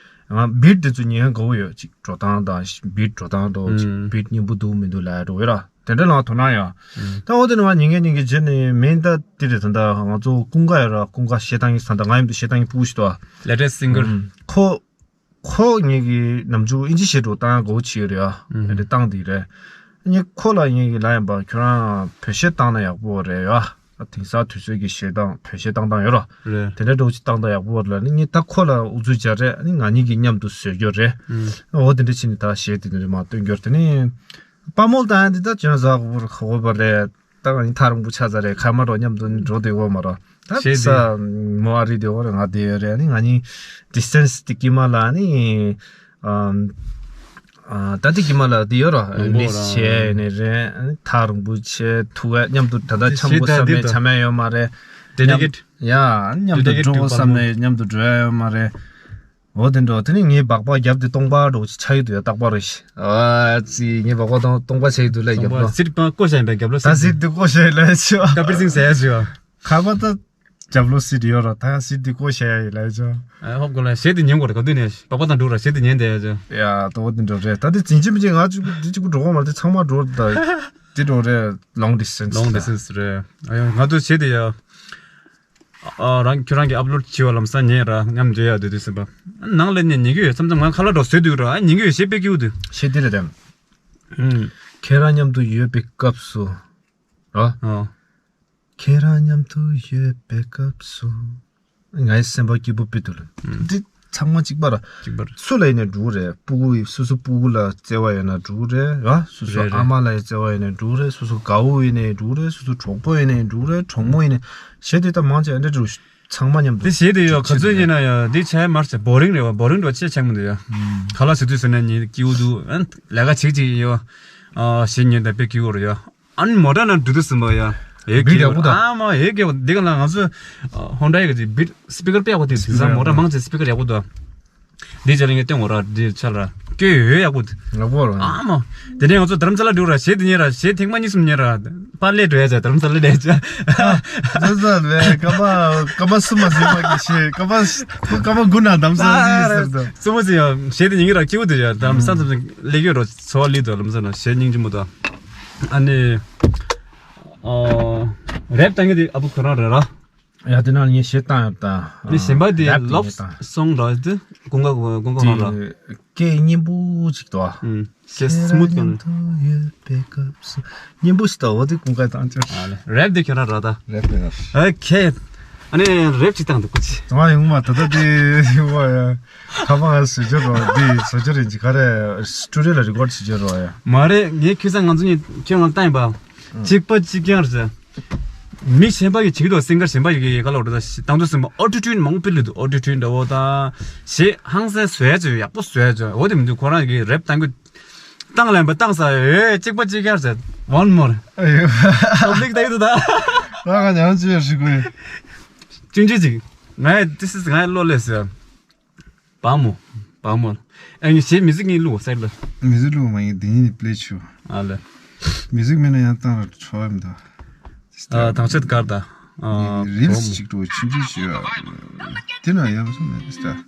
ང་བིཊ་དེ་ཚོ་ཉན་དགའ་བོ་ཡོད་ཅིག་འགྲོ་སྟངས་དང་བིཊ་འགྲོ་སྟངས་དོ་ཅིག་བིཊ་སྙན་པོ་འདུག་མི་འདུག་ལ་འགྲོ་ཡོད་ར། དེ་འདྲ་ལ་དོ་སྣང་ཡོད། ད་འོ་དེ་ནི་ང་ཉིན་གང་ཉིན་གང་རྗེས་ནས་མིན་ད་དེ་རེད་ད་ད་ང་ཚོ་ཀུན་དགའ་ཡོད་ར་ཀུན་དགའ་གཞས་བཏང་ཡིན་ད་ད་ང་ཡིན་དུ་གཞས་བཏང་ཡིན་སྤུ་གུ་ཞིག་འདུག་ཨ། Latest singer། ཁོ་ཁོ་ངེད་ཀྱི་ནམ་རྒྱུན་ཨིན་ཇི་གཞས་འགྲོ་བཏང་ཡ་དགའ་བོ་བྱེད་ཡོད་རེད་ཨ། དེ་འདྲ་བཏང་དེ་རེད། ངས་ཁོ་ལ་ངེད་ཀྱི་ལ་ཡིན་པ་ཁྱོད་རང་བོད་གཞས་བཏང་ན་ཡག་པོ་རེད་ཡ། དེང་སང་དུས་ཚོད་ཀྱི་གཞས་བཏང་བོད་གཞས་བཏང་སྟངས་ཡོད་ར། རེད། དེ་འདྲ་འགྲོ་ཅིག་བཏང་ད་ཡག་པོ་རེད་ལ་ནི་ངས་ད་ཁོ་ལ་ཨུ་ཚུགས་བྱ་རེད་ནི་ང་གཉིས་ཀྱི་མཉམ་དུ་བཟོས་རྒྱུ་རེད། འོ་དེ་འདྲ་བྱས་ནས་ད་གཞས་དེ་འདྲ་མ་བཏོན་རྒྱུ་རེད་དེ་ནི། པ་མོལ་དང་འདི་ད་ཅོན་ཟ་གོ་བར་གོ་བ་རེད། ད་ང་ཡིན་ཐག་རིང་པོ་ཆགས་ཚར་རེད་ཁ་མ་རོ་མཉམ་དུ་འགྲོ་བདེ་གོ་མ་རོ། ད་ས་མོ་ཨ་རི་བདེ་གོ་རེད་ང་བདེ་ཡོད་རེད་ནི་ང་གཉིས་ཌི་སི་ཊེན་སི་དེ་ཀི་མ་ལ་ནི། ད་དེ་ཀི་མ་ལ་དེ་ཡོད་རོ་རིང་པོ་མིས་ར་བྱས་ནི་རེད་ཐག་རིང་པོ་བྱས་ཐུག་ཡ་མཉམ་དུ་ད་ད་འཆམ་དགོས་བསམ་མེད་འཆམ་ཡ་ཡོད་མ་རེད། ཌེ་ཌི་ཀེ་ཊི། ཡ་མཉམ་དུ་འགྲོ་དགོས་བསམ་མེད་མཉམ་དུ་འགྲོ་ཡ་ཡོད་མ་རེད། འོ་དེ་འདྲ་དེ་ནི་ངའི་སྦག་སྦག་རྒྱབ་དེ་སྟོང་པ་འགྲོ་ཆ་ཡོད་དུ་ཡ་རྟག་པར་རེད། ཨ་ཙི་ངའི་སྦག་སྦག་དང་སྟོང་པ་ཆ་ཡོད་དུ་ལ་རྒྱབ་ལ། སིཊ་པ་བཀོ་བཞག་ཡིན་པས་རྒྱབ་ལ་ད་སིཊ་དེ་བཀོ་བཞག་ཡིན་ལ་ཆོ། ཀ་པིར་སིང་ཟེར་ཡ་ཆོ། ཁ་པ་ད་རྒྱབ་ལོ་སིཊ་ཡོད་ར་ད་ཡ་སིཊ་དེ་བཀོ་བཞག་ཡ་ཡིན་ལ་ཆོ། ཨ་ཧོབ་གོ་ལ་གཞས་དེ་ཉན་དགོས་རེད་ག་དུས་ནས་སྦག་སྦག་དང་འགྲོ་ར་གཞས་དེ་ཉན་བསྡད་ཡ་ཆོ། ཡ་ད་འོ་དེ་འདྲ་རེད་ད་དེ་འཛིན་གྱི་མི་བྱེད་ང་གཅིག་པུ་དེ་གཅིག་པུ་འགྲོ་གོ་མ་རེད་དེ་ཚང་མ་འགྲོ་ད་དེ་འགྲོ་རེད་long distance long distance རེད། ཨ་ཡ་ང་ཚོ་གཞས་དེ་ཡ། ཨ། རང་ཁྱོད་རང་གིས་ཨབ་ལོཌ་བྱས་པ་ལམ་སང་ཉན་ར་མཉམ་འབྲེལ་ཡག་འདུག་དུས་ཟིན་པ། ནང་ལ་ནས་ཉན་གྱི་ཡོད། མཚམས་མཚམས་ང་ཁ་ལག་འདྲ་བཟོས་འདུག་ར། ཨ། ཉན་གྱི་ཡོད། གཞས་དཔེ་སྐྱིད་པོ་འདུག། གཞས་འདི་རེད་དམ། ཨུམ། ཁྱེད་རང་མཉམ་དུ་ཡོད་པའི་སྐབས་སུ། ར། ཨོ། ཁྱེད་རང་མཉམ་དུ་ཡོད་པའི་སྐབས་སུ། ངའི་སེམས་པ་སྐྱིད་པོ་དཔེ་འདུག་ལ། ཨུམ། འདི་ཚང་མ་གཅིག་པ་ར། གཅིག་པ་ར། སུ་ལ་ཡིན་ནའི་འགྲོ་གི་རེད། སྤུ་གུ་ཡི་སོ་སོ་སྤུ་གུ་ལ་བརྩེ་བ་ཡོད་ན་འགྲོ་གི་རེད་ར། སོ་སོ། རེད་རེད། ཨ་མ་ལ་ཡི་བརྩེ་བ་ཡོད་ནའི་འགྲོ་གི་རེད། སོ་སོ་དགའ་བོ་ཡིན་ནའི་འགྲོ་གི་རེད། སོ་སོ་གྲོགས་པོ་ཡིན་ནའི་འགྲོ་གི་རེད། གྲོགས་མོ་ཡིན་ནའི། གཞས་དེ་ད་མང་ཆེ་ཨ་འདྲ་འགྲོ། ཚང་མ་མཉམ་དུ། དེ་གཞས་དེ་ཡོད། ག་ཚོད་ཡིན་ན་ཡང་དེ་བྱས་མར་བྱས་བོ་རིང་རེད་བ། བོ་རིང་འགྲོ་ཆེ་ཆགས་མི་འདུག་ཡ། ཨུམ། ཁ་ལག་ཟ་དུས་ཟ་ན་ཉིན་སྐྱིད་པོ་འདུག། ཨ། ལས་ཀ་བྱེད་ཅིག་ཡོད། ཨ། གཞས་ཉན་ད་དཔེ་སྐྱིད་པོ་རེད་ཡ། ཨ་ནི་མོ་ཊ་ནང་འགྲོ་དུས་ཙམ་པ་ཡ། ཨེ། བིཊ་ཡག་པོ་འདུག། ཨ་མ་ཨེ་སྐྱིད་པོ། འདི་ག་ལ་ང་ཚོ་ཧོན་ཌ་ཡི་གི་བིཊ་སི་པི་ཀར་དཔེ་ཡག་པོ་འདུག། དེང་སང་མོ་ཊ་མང་ཆེ་སི་པི་ཀར་ཡག་པོ་འདུག། འདི་རྗེས་ལ་ངས་སྟོན་དགོས་ར། འདི་ཆ་ལ་སྐྱོ་ཡོད་ཡག་པོ་འདུག། ཡག་པོ་ར། ཨ་མ། དེ་ནས་ང་ཚོ་དྷ་རམ་ས་ལ་འགྲོ་ར། གཞས་འདི་ཉན་ར། གཞས་ཐེངས་མ་གཉིས་གསུམ་ཉན་ར། པར་ལས་འགྲོ་ཡ་ཆ། དྷ་རམ་ས་ལ་ལས་ཆ། ས་ས་ལས་ཀ་པ་ཀ་པ་སུ་མ་ཟིན་མ་གི་གཞས། ཀ་པ་ཀ་པ་དགུ་ན་དྷ་རམ་ས་ལ་ཟིན་ཟེར་དོ། སུ་མ་ཟིན་ཡ། གཞས་འདི་ཉན་གི་ར་སྐྱིད་པོ་འདུག་ཡ། དྷ་རམ་ས་ལ་ལས་ཀྱི་རོ། ཚོ་བ་ལི་དོ་ལམ་ས་ན་གཞས་སྙིང་རྗེ་མོ་དོ། ཨ་ནི། ཨོ། རེབ་བཏང་གི་དེ་ཨ་བུ་ཁོ་རང་རེད་ར། ཡ། དེ་ནང་ངས་གཞས་བཏང་ཡོད་ད། ནི་གཞན་པ་དེ་རེབ་དེ་ལོབ་ངས་བཏང་། སོང་ར་དེ་ཀུན་དགའ་ཀུན་དགའ་རང་ར། དེ་སྐད་སྙན་པོ་ཅིག་འདུག་ཨ། ཨུམ། གཞས་སི་མུཐ་གང་ནི། ཡོད་པའི་སྐབས་སུ། སྙན་པོ་ཞིག་འདུག། འོ་དེ་ཀུན་དགའ་བཏང་ཅིག། ཨ་ལེ། རེབ་དེ་ཁྱོད་རང་ར་ད། རེབ་དེ་ར། ཨོ་ཁེ། ཨ་ནི་རེབ་ཅིག་བཏང་འདུག་ཀུ་ཅི། ང་ཡོང་མ་ད་ལྟ་དེ་ཡོང་བ་ཡ། ཁ་པ་ང་བཟོ་རྒྱུ་རོ། འདི་བཟོ་རྒྱུ་རེད་ཅིག། ག་རེ་སི་ཊུ་ཌི་ཡོ་ལ་རི་ཀོཌ་བྱེད་རྒྱུ་རོ་ཡ། མ་རེད། ངས་ཁྱོད་ཚང་ང་ཚོ་གཉིས་ཁྱོད་ང་བཏང་ཡིན་པ། གཅིག་པ་གཅིག་རྐྱང་རེད། མི་གཞན་པ་གིས་བྱེད་ཀྱི་འདུག། སིང་གར་གཞན་པ་གིས་ག་ལ་འགྲོ་ད་བཏང་དུས་ཙམ་པ་ཨོ་ཊོ་ཊུན་མང་པོ་སྤེལ་ལེ་འདུག། ཨོ་ཊོ་ཊུན་འདྲ་བོ་དང་། གཞས་ཧང་སང་བཟོ་ཡ་ཚོས་ཡག་པོ་བཟོ་ཡ་ཚོས། འོ་དེ་མི་འདུག། ཁོ་རང་གིས་རེབ་བཏང་གི། བཏང་ལན་པ་བཏང་ས་ཡོད། གཅིག་པ་གཅིག་རྐྱང་རེད། One more། ཨ་ཡོ། ཨོ་ལིག་ད་ཡི་འདུག་ད། ང་ང་ཉང་ཅི་ཡོད་ཞིག་གོ། ཅུང་ཅི་ཅིག། ང་ཡ། This is ང་ཡ་བློ་ལས་ཟེར། བ་མོ། བ་མོ། ཨ་ནི་གཞས་མི་ཟིག་གཉིས་བླུགས་སའི་ལ། མི་ཟིག་བླུགས་མ་ཡིན། དེ་ཡིན་པླེ་ཆུ། ཨ་ལ། མི་ཟིག་མེད་ན་ཡང་བཏང་ར་ཆོག་ཡམ་ད། ཨ། དང་ཆེད་གར་ད། ཨ། རིལ་སི་ཅིག་འགྲོ་ཆུང་ཆུང་ཞིག་ཡོད། དེ་ན་ཡང་སོང་མེད་ད།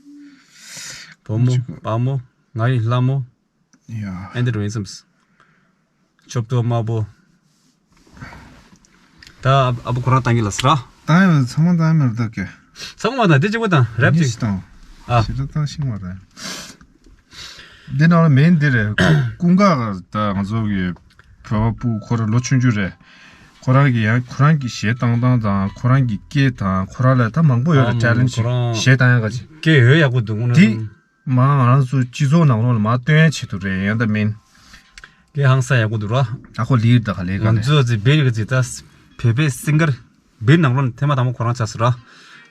བ་མོ། བ་མོ། ང་ཡི་ལྷ་མོ། ཡ། ཨེ་འདི་རུ་ཡིན་སམ། ཆོབ་ཏོ་དམར་པོ། ད་ཨ་བུ་ཁོ་རང་བཏང་གི་ལ་སི་ར། བཏང་ཡོད། ཚང་མ་བཏང་ཡོད་མ་རེད་ད་ཀྱེ། ཚང་མ་བཏང་། དེ་གཅིག་པོ་བཏང་། རེབ་ཅིག་བཏང་། ཨ། ཞེ་དྲག་བཏང་ཤིང་མ་རེད། འདི་ནང་ལ་མེན་འདི་རེད། ཀུན་དགའ་ད་ང་ཚོ་གི་བོད་པ་སྤུ་གུ་ཁོ་རང་ལོ་ཆུང་ཆུང་རེད། ཁོ་རང་གི་ཡང་ཁོ་རང་གི་གཞས་བཏང་སྟངས་དང་ཁོ་རང་གི་སྐད་དང་ཁོ་རང་ལ་ད་མང་པོ་ཡོད་རེད། ཨ་ཊེ་ལེན་ཊི་ཁོ་རང་གཞས་བཏང་ཡག་ག་ཅིག། སྐད་ཡོད་ཡག་པོ་འདུག་དངོས་གནས་དེ། དྲང་། མ་ང་རང་ཚོ་སྤྱི་ཚོགས་ནང་ལོགས་ལ་མ་སྟོན་ཡ་ཆེད་དུ་རེད། ཡང་ད་མིན། དེ་ཧང་སང་ཡག་པོ་འདུག་ར། ཨ་ཁོ་ལིར་ད་ག་ལེ་ག་ང་ལེ། ཚོ་ཅིག་བེ་རི་ག་ཅིག་ད་བོད་པའི་སིང་གར་བེ་རི་ནང་ལོགས་ནས་ཐེངས་མ་དང་པོ་ཁོ་རང་ཆགས་སོང་ར།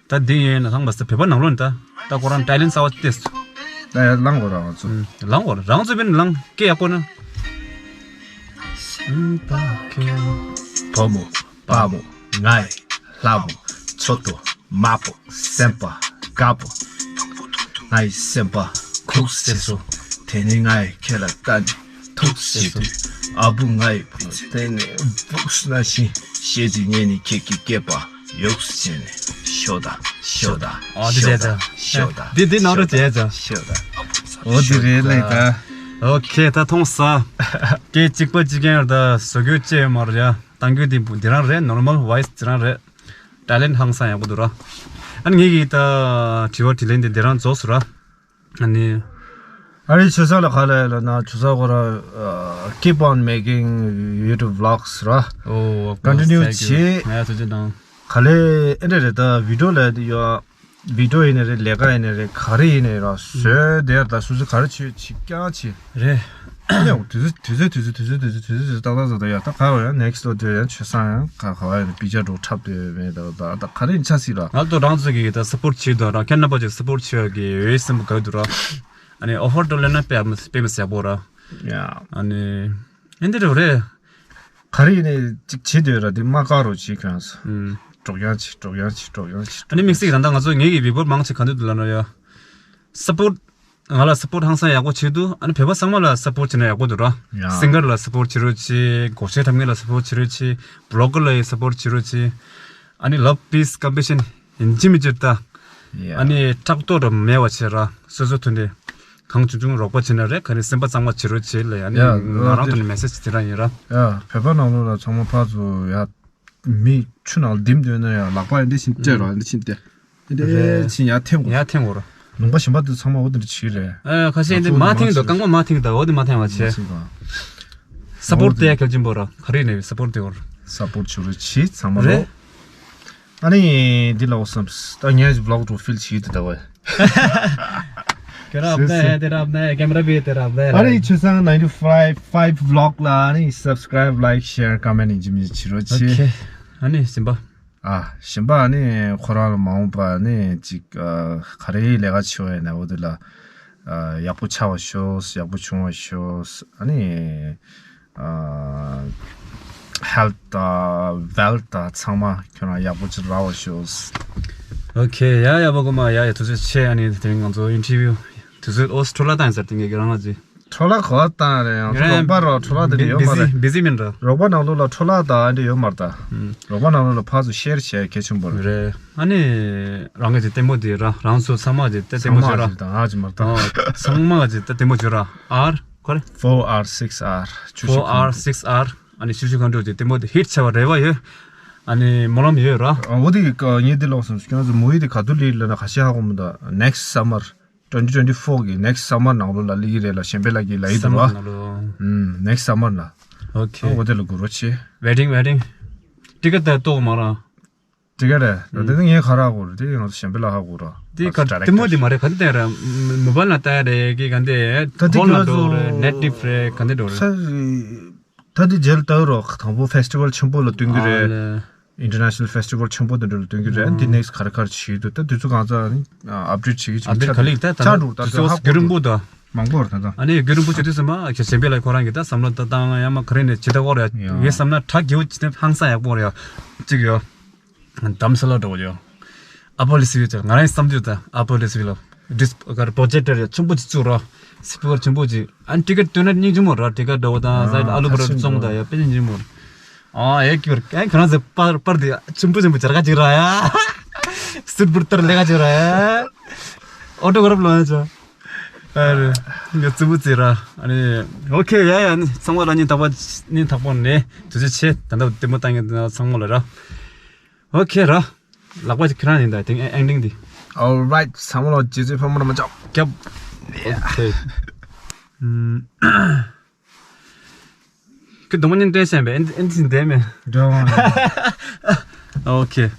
ད་འདི་ཡིན་ན་ཧང་མ་ས་བོད་པ་ནང་ལོགས་ནས་ད་ད་ཁོ་རང་ཊེ་ལེན་ཊི་གསར་པ་ཏེས། ད་ཡར་ལངས་དགོས་ར་ང་ཚོ། ལངས་དགོས་ར། རང་ཚོ་བེ་རི་ནས་ལངས། སྐད་ཡག་པོ་ན། སེམས་པ་ཁེ། བ་མོ། བ་མོ། ང་ཡི་ལྷ་མོ། ཆོ་ཏོ་དམར་པོ། སེམས་པ་དཀར་པོ། ང་ཡི་སེམས་པ་ཁུག་སེ་སོ། དེ་ནི་ང་ཡི་ཁྱེད་ལ་ལྟ་ནས་ཐུག་སེ་དུས། ཨ་བུ་ང་ཡི་བུ་དེ་ནི་བུག་སུ་ན་བཞིན་ཤེས་ཀྱི་ཉེ་ནི་ཁྱེད་ཀྱི་སྐེད་པ་ཡུག་སུ་བྱས་ནས་ཤོ་ད་ཤོ་ད་ཨོ་དེ་ཤོ་ད་བྱས་ཙང་། ཤོ་ད་འདི་འདི་ནང་ར་བྱས་ཙང་། ཤོ་ད་ཨོ་དེ་རེད་ལེ་ད། ཨོ་ཁེ་ད་མཐོང་ས། སྐད་གཅིག་པ་གཅིག་རྐྱང་ད་བཟོ་རྒྱུ་ཅི་ཡོད་མ་རེད་ཡ། གཏང་རྒྱུ་དེ་འདི་རང་རེད། ནོར་མལ་ཝོ་ཡིས་དེ་རང་རེད། ཊེ་ལེན་ཊི་ཧང་སང་ཡག་པོ་འདུག་ར། ཨ་ནི་ངེད་ཀྱི་ད་དྲི་བ་དྲིས་ལན་དེ་འདི་རང་རྫོགས་སོང་ར། ཨ་ནི། ཨ་རི་ཆོས་ས་ལ་ག་ལ་ལ་ན་ཆོས་ས་ཁོ་ར་keep on making YouTube vlogs ར། ཨོ། Continue བྱེད། ང་ཡ་ཐུགས་རྗེ་གནང་། ག་ལེ་ཨེ་འདྲ་རེད་ད་བི་ཌི་ཡོ་ལ་ཡ། བི་ཌི་ཡོ་ཡིན་ནའི་རེད། ལས་ཀ་ཡིན་ནའི་རེད། ག་རེ་ཡིན་ནའི་ར་བཟོས་བསྡད་ད་སོ་སོ་ག་རེ་བྱེད་བྱེད་རྐྱང་བྱེད། རེད། ཡང་དུས་ཚོད་དུས་ཚོད་དུས་ཚོད་དུས་ཚོད་དུས་ཚོད་དུས་ཚོད་ཏག་ཏག་བཟོ་ད་ཡ། ད་ག་བ་ཡང་next door དུ་ཡང་ཆོས་སང་ཡང་ག་ག་བ་ཡང་པི་ཅར་འགྲོ་འཁྲབ་དུ་མེད་ད་ད་ད་ག་རེ་ཡིན་ཆ་སྲིད་ར། ང་ཚོ་རང་ཚོ་གི་ད་སཔོར་ཊི་བྱེད་དུ་ར། ཁྱེད་རྣམ་པ་ཅིག་སཔོར་ཊི་བྱེད་ཀྱི་ཡོད་སེམས་པ་དགའ་འདུག་ར། ཨ་ནི་ཨོ་ཕར་འགྲོ་ལེན་ན་དཔེ་མི་དཔེ་མི་ཟད་པོ་ར། ཡ། ཨ་ནི་ཨེ་འདི་རེད་རེད། ག་རེ་ཡིན་ནའི་ཅིག་བྱེད་འདོད་ར་དེ་མ་དཀའ་རོགས་བྱེད་ཁྱོད་རང་ཚོ། ཨུམ། འགྲོ་ཡང་བྱེད་འགྲོ་ཡང་བྱེད་འགྲོ་ཡང་བྱེད། ཨ་ནི་དམིགས་བསལ་རང་ད་ང་ཚོ་ངེད་ཀྱི་བི་བོར་མང་ཆེ་ག་འདུག་འདུག་ལབ་ན་ཡ། སཔོར་ཊི། ང་ལ་སཔོར་ཊི་ཧང་སང་ཡག་པོ་བྱེད་འདུག། ཨ་ནི་བོད་པ་ཚང་མ་ལ་སཔོར་ཊི་བྱེད་ན་ཡག་པོ་འདུག་ར། ཡ། སིང་གར་ལ་སཔོར་ཊི་བྱེད་རོགས་བྱེད། སྒོར་གཞས་འཁྲབ་མཁན་ལ་སཔོར་ཊི་བྱེད་རོགས་བྱེད། བི་ལོག་གར་ལ་ཡང་སཔོར་ཊི་བྱེད་རོགས་བྱེད། ཨ་ནི་ལབ་པིས་ཀམ་པི་ཊི་ཤན་ཡིན་གཅིག་མིན་གཅིག་ད། ཡ། ཨ་ནི་ཕྲག་དོག་ར་མེད་པ་བྱེད་ར། སོ་སོ་མཐུན་སྒྲིལ་གང་བྱུང་བྱུང་རོགས་པ་བྱེད་ན་རེད། ག་ནི་སེམས་པ་གཙང་མ་བྱེད་རོགས་བྱེད་ལ་ཡ། ཨ་ནི་ཡ། ང་རང་ཐོག་ནས་མེ་སེ་ཇི་དེ་རང་ཡིན་ར། ཡ། བོད་པ་ནང་ལོགས་ལ་ཚང་མ་ཕར་ཚུར་ཡ། མི་ཆུ་ནང་ལ་ལྡིམ་སྡོད་ན་ཡང་ལག་པ་འདི་བཞིན་སྤྲད་རོགས། འདི་བཞིན་སྤྲད། འདི་རེད། བཞིན་ཡར་འཐེན་དགོས། ཡར་འཐེན་དགོས་རོགས། ལུང་པ་གཞན་པ་དུ་ཚང་མ་འོ་དེ་འདྲ་བྱེད་རེད། ཨ་ཁ་ཤས་འདི་མར་འཐེན་འདུག་རྐང་པ་མར་འཐེན་འདུག་འོ་དེ་མར་འཐེན་པ་བྱས། སཔོར་ཊི་དེ་གལ་ཆེན་པོ་ར། ག་རེ་ནས་སཔོར་ཊི་དེ་བར། སཔོར་ཊི་བྱུ་རུ་ཆི་ཚང་མ་རེད། རོ། ཨ་ནི་འདི་ལ་འོ་བསམ། ད་ངས་ཝི་ལོག་འགྲོ་ཕིལ་བྱེད་དུ་ད་བས། ཁྱོད་རབ་ནས་དེ་རབ་ནས་ཀེམ་ར་བི་དེ་རབ་ནས། ཨ་ནི་ཆུ་སང་ninety-five ཝི་ལོག་ལ་ཨ་ནི་སབ་སི་ཀ་རེབ་ལའིཀ་ཤེར་ཀོ་མེན་ཡིན་གཅིག་མིན་གཅིག་བྱེད་རོགས་བྱེད། ཨ་ནི་གཞན་པ། ཨ་གཞན་པ་ཨ་ནི་ཁོ་རང་ལ་མ་འོངས་པ་ཨ་ནི་ཅིག་ཨ་ག་རེ་ལས་ཀ་བྱེད་འོས་ན་འོ་དེ་ལ་ཨ་ཡག་པོ་ཆགས་པ་ཤོག་ཡག་པོ་བྱུང་བ་ཤོག་ཨ་ནི། ཨ་ཧེལ་ཐི་དང་ཝེལ་ཐི་དང་ཚང་མ་ཁྱོད་རང་ཡག་པོ་ཅིག་རག་པ་ཤོག་ཨོ་ཁེ། ཡ་ཡ་བ་གོ་མ། ཡ་ཡ་དུས་ཚོད་ཆེ། ཨ་ནི་དེ་རིང་ང་ཚོ་ཨིན་ཊར་བིའུ་དུས་ཚོད་ཨོ་སི་ཁྲོ་ལ་བཏང་ཡིན་ཟེར་དེ་ངས་ཀྱི་རང་ང་ཚོས། ཁྲོ་ལ་གོ་བ་བཏང་རེད། ཡང་ཡ་རོགས་པ་རོགས་ཁྲོ་ལ་དེ་འདྲ་ཡོད་མ་རེད། བི་ཟི་མིན་ར། རོགས་པ་ནང་ལོགས་ལ་ཁྲོ་ལ་དང་ཨ་འདྲ་ཡོད་མ་རེད་ད། རོགས་པ་ནང་ལོགས་ལ་ཕར་ཚུར་ཤེར་བྱས་གལ་ཆེན་པོ་རེད། རེད། ཨ་ནི་རང་གི་ཅིག་ལྟད་མོ་དེ་ར་རང་ཚོ་ཚང་མ་ཅིག་ལྟད་ལྟད་མོ་བྱོས་ར། ཚང་མ་ཅིག་ད་ཨ་ཅིག་མ་རེད་ད། ཨོ་ཚང་མ་ཅིག་ལྟད་ལྟད་མོ་བྱོས་ར། ཨར་ག་རེ། Four R six R ཆུ་Four ཤུགས་R གང་། Six R ཨ་ནི་ཆུ་ཤུགས་གང་འགྲོ་ཅིག་ལྟད་མོ་དེ་ཧིཊ་བྱ་བ་རེ་བ་ཡོད། ཨ་ནི་སྨོན་ལམ་ཡོད་ར། ཨ་འོ་དེ་ག་ངས་དེ་ལོག་སོང་ཁྱོད་ཚོ་མུ་ཝི་དེ་ག་དུས་ལི་ལ་ན་ཁ་ཤས་ཧ་གོ་མི་འདུག next summer twenty twenty-four གི་next summer ནང་ལོགས་ལ་ལི་གི་རེད་ལ་གཞན་པའི་ལ་གི་ལ་ཡི་དུ་སམ་མར་ར། ནང་ལོགས། ཨུམ་next summer ན། ཨོ་ཁེ། ཨ་འོ་དེ་ལ་གུ་རོ་ཆེ། Waiting waiting ཊི་ཀེ་ཊི་དེ་ཏོག་མ་ར། ཊི་ཀེ་ཊི་རེད། ཨུམ། དེ་ནི་ངས་ཁ་རག་གོ་རེད། དེ་ང་ཚོ་གཞན་པའི་ལ་ཧ་གོ་ར། དེ་ཨ་ག་ཌི་རེག་ཊར་ལྟད་མོ་དེ་མ་རེད། ག་དེ་ལྟ་ར་མོ་བལ་ལ་ལྟ་ཡ་རེད་ཀི་ག་འདི་ད་དེ་ཧོལ་ལ་ཁྱོད་འགྲོ་རེད། ཚོ་ནེཊ་ཕི་ལིག་སི་རེད་ག་འདི་འགྲོ་རེད། ས་ད་དེ་རྗེས་ལ་ལྟ་རོགས། དང་པོ་ཕེ་སི་ཊི་ཝལ་ཆེན་པོ་ལ་སྟོན་གི་རེད། ཨ་ལེ། International festival ཆེན་པོ་དེ་འདྲ་ལ་སྟོན་གི་རེད། ཨ་འདི་ནེག་སི་ག་རེ་ག་རེ་བྱེད་འདུག་ད་དུས་ཚོད་གང་ཚ་ཨ་ཨབ་ཌེཊ་བྱེད་ཀྱི་ཨབ་ཌེཊ་ག་ལེ་ད་ད་ཆགས་འགྲོ་ད་དུས་ཚོད་ཧ་གོ་རྒྱུན་རིང་པོ་ད། མང་པོ་རེད་ད་ད། ཨ་ནི་རྒྱུན་རིང་པོ་བྱེད་དུས་ཙམ་པ་ཁྱེད་གཞན་པའི་ལ་ཁོ་རང་གི་ད་བསམ་བློ་ད་བཏང་ཡ་མ་ག་རེ་ནས་བྱེད་ད་གོ་རེད། ཡ། ངས་བསམ་ན་གྲ་རྒྱས་པོ་བྱེད་ན་ཧང་སང་ཡག་པོ་རེད་ཡ། གཅིག་ཡོད། དྷ་རམ་ས་ལ་འགྲོ་གི་ཡོད། ཨ་པོ་ལི་སི་བི་ལ་ང་རང་བསམ་རྒྱུ་ད་ཨ་པོ་ལི་སི་བི་ལ་ཌིས་ག་རེ་པོ་ཇེག་ཊར་ཆེན་པོ་ཅིག་བཙུགས་རོགས། སི་པི་ཀར་ཆེན་པོ་ཅིག་ཨ་ནི་ཊི་ཀེ་ཊི་སྟོན་ན་སྙིང་རྗེ་མོ་ར། ཊི་ཀེ་ཊི་འདྲ་བོ་དང་ས་ཨ་ལུ་བར་བཙོང་ད་ཡ་དཔེ་སྙིང་རྗེ་མོ་ར། ཨ་ཨེ་ཀྱུར་ཨེ་ཁྱོད་རང་ཚོ་པར་པར་དེ་ཆེན་པོ་ཆེན་པོ་སྦྱར་ག་ཅིག་ར་ཡ། སུད་པུར་ལྟར་ལས་ཀ་ཅིག་ར་ཡ། ཨོ་ཊོ་གྷ་རབ་ལོ་ཡ་ཅོ། ཨ་རེ། ང་ཙི་བུ་ཙི་ར། ཨ་ནི་ཨོ་ཁེ་ཡ་ཡ། ཨ་ནི་ཚང་མ་ལ་ཉིན་རྟག་པ་ཉིན་རྟག་པོ་ནས་དུས་ཚོད་ཆེ་ད་ལྟ་ལྟད་མོ་ལྟ་མཁན་ཚང་མ་ལ་ར། ཨོ་ཁེ་ར། ལག་པ་ཅིག་ཁྱེད་རང་ཡིན་ད་དེང་ཨེན་ཌིང་འདི། Alright ཚང་མ་ལ་རྗེ་བཙུན་ཕོ་མོ་ར་མ་ཅོག་རྒྱབ། ཨོ་ཁེ། ཨུམ། ཁྱོད་གདོང་པ་གཉིས་སྟོན་སེམས་པས་ཨེན་ཨེན་ཅི་འདས་མེད། འགྲོ་འོང་། ཨོ་ཁེ།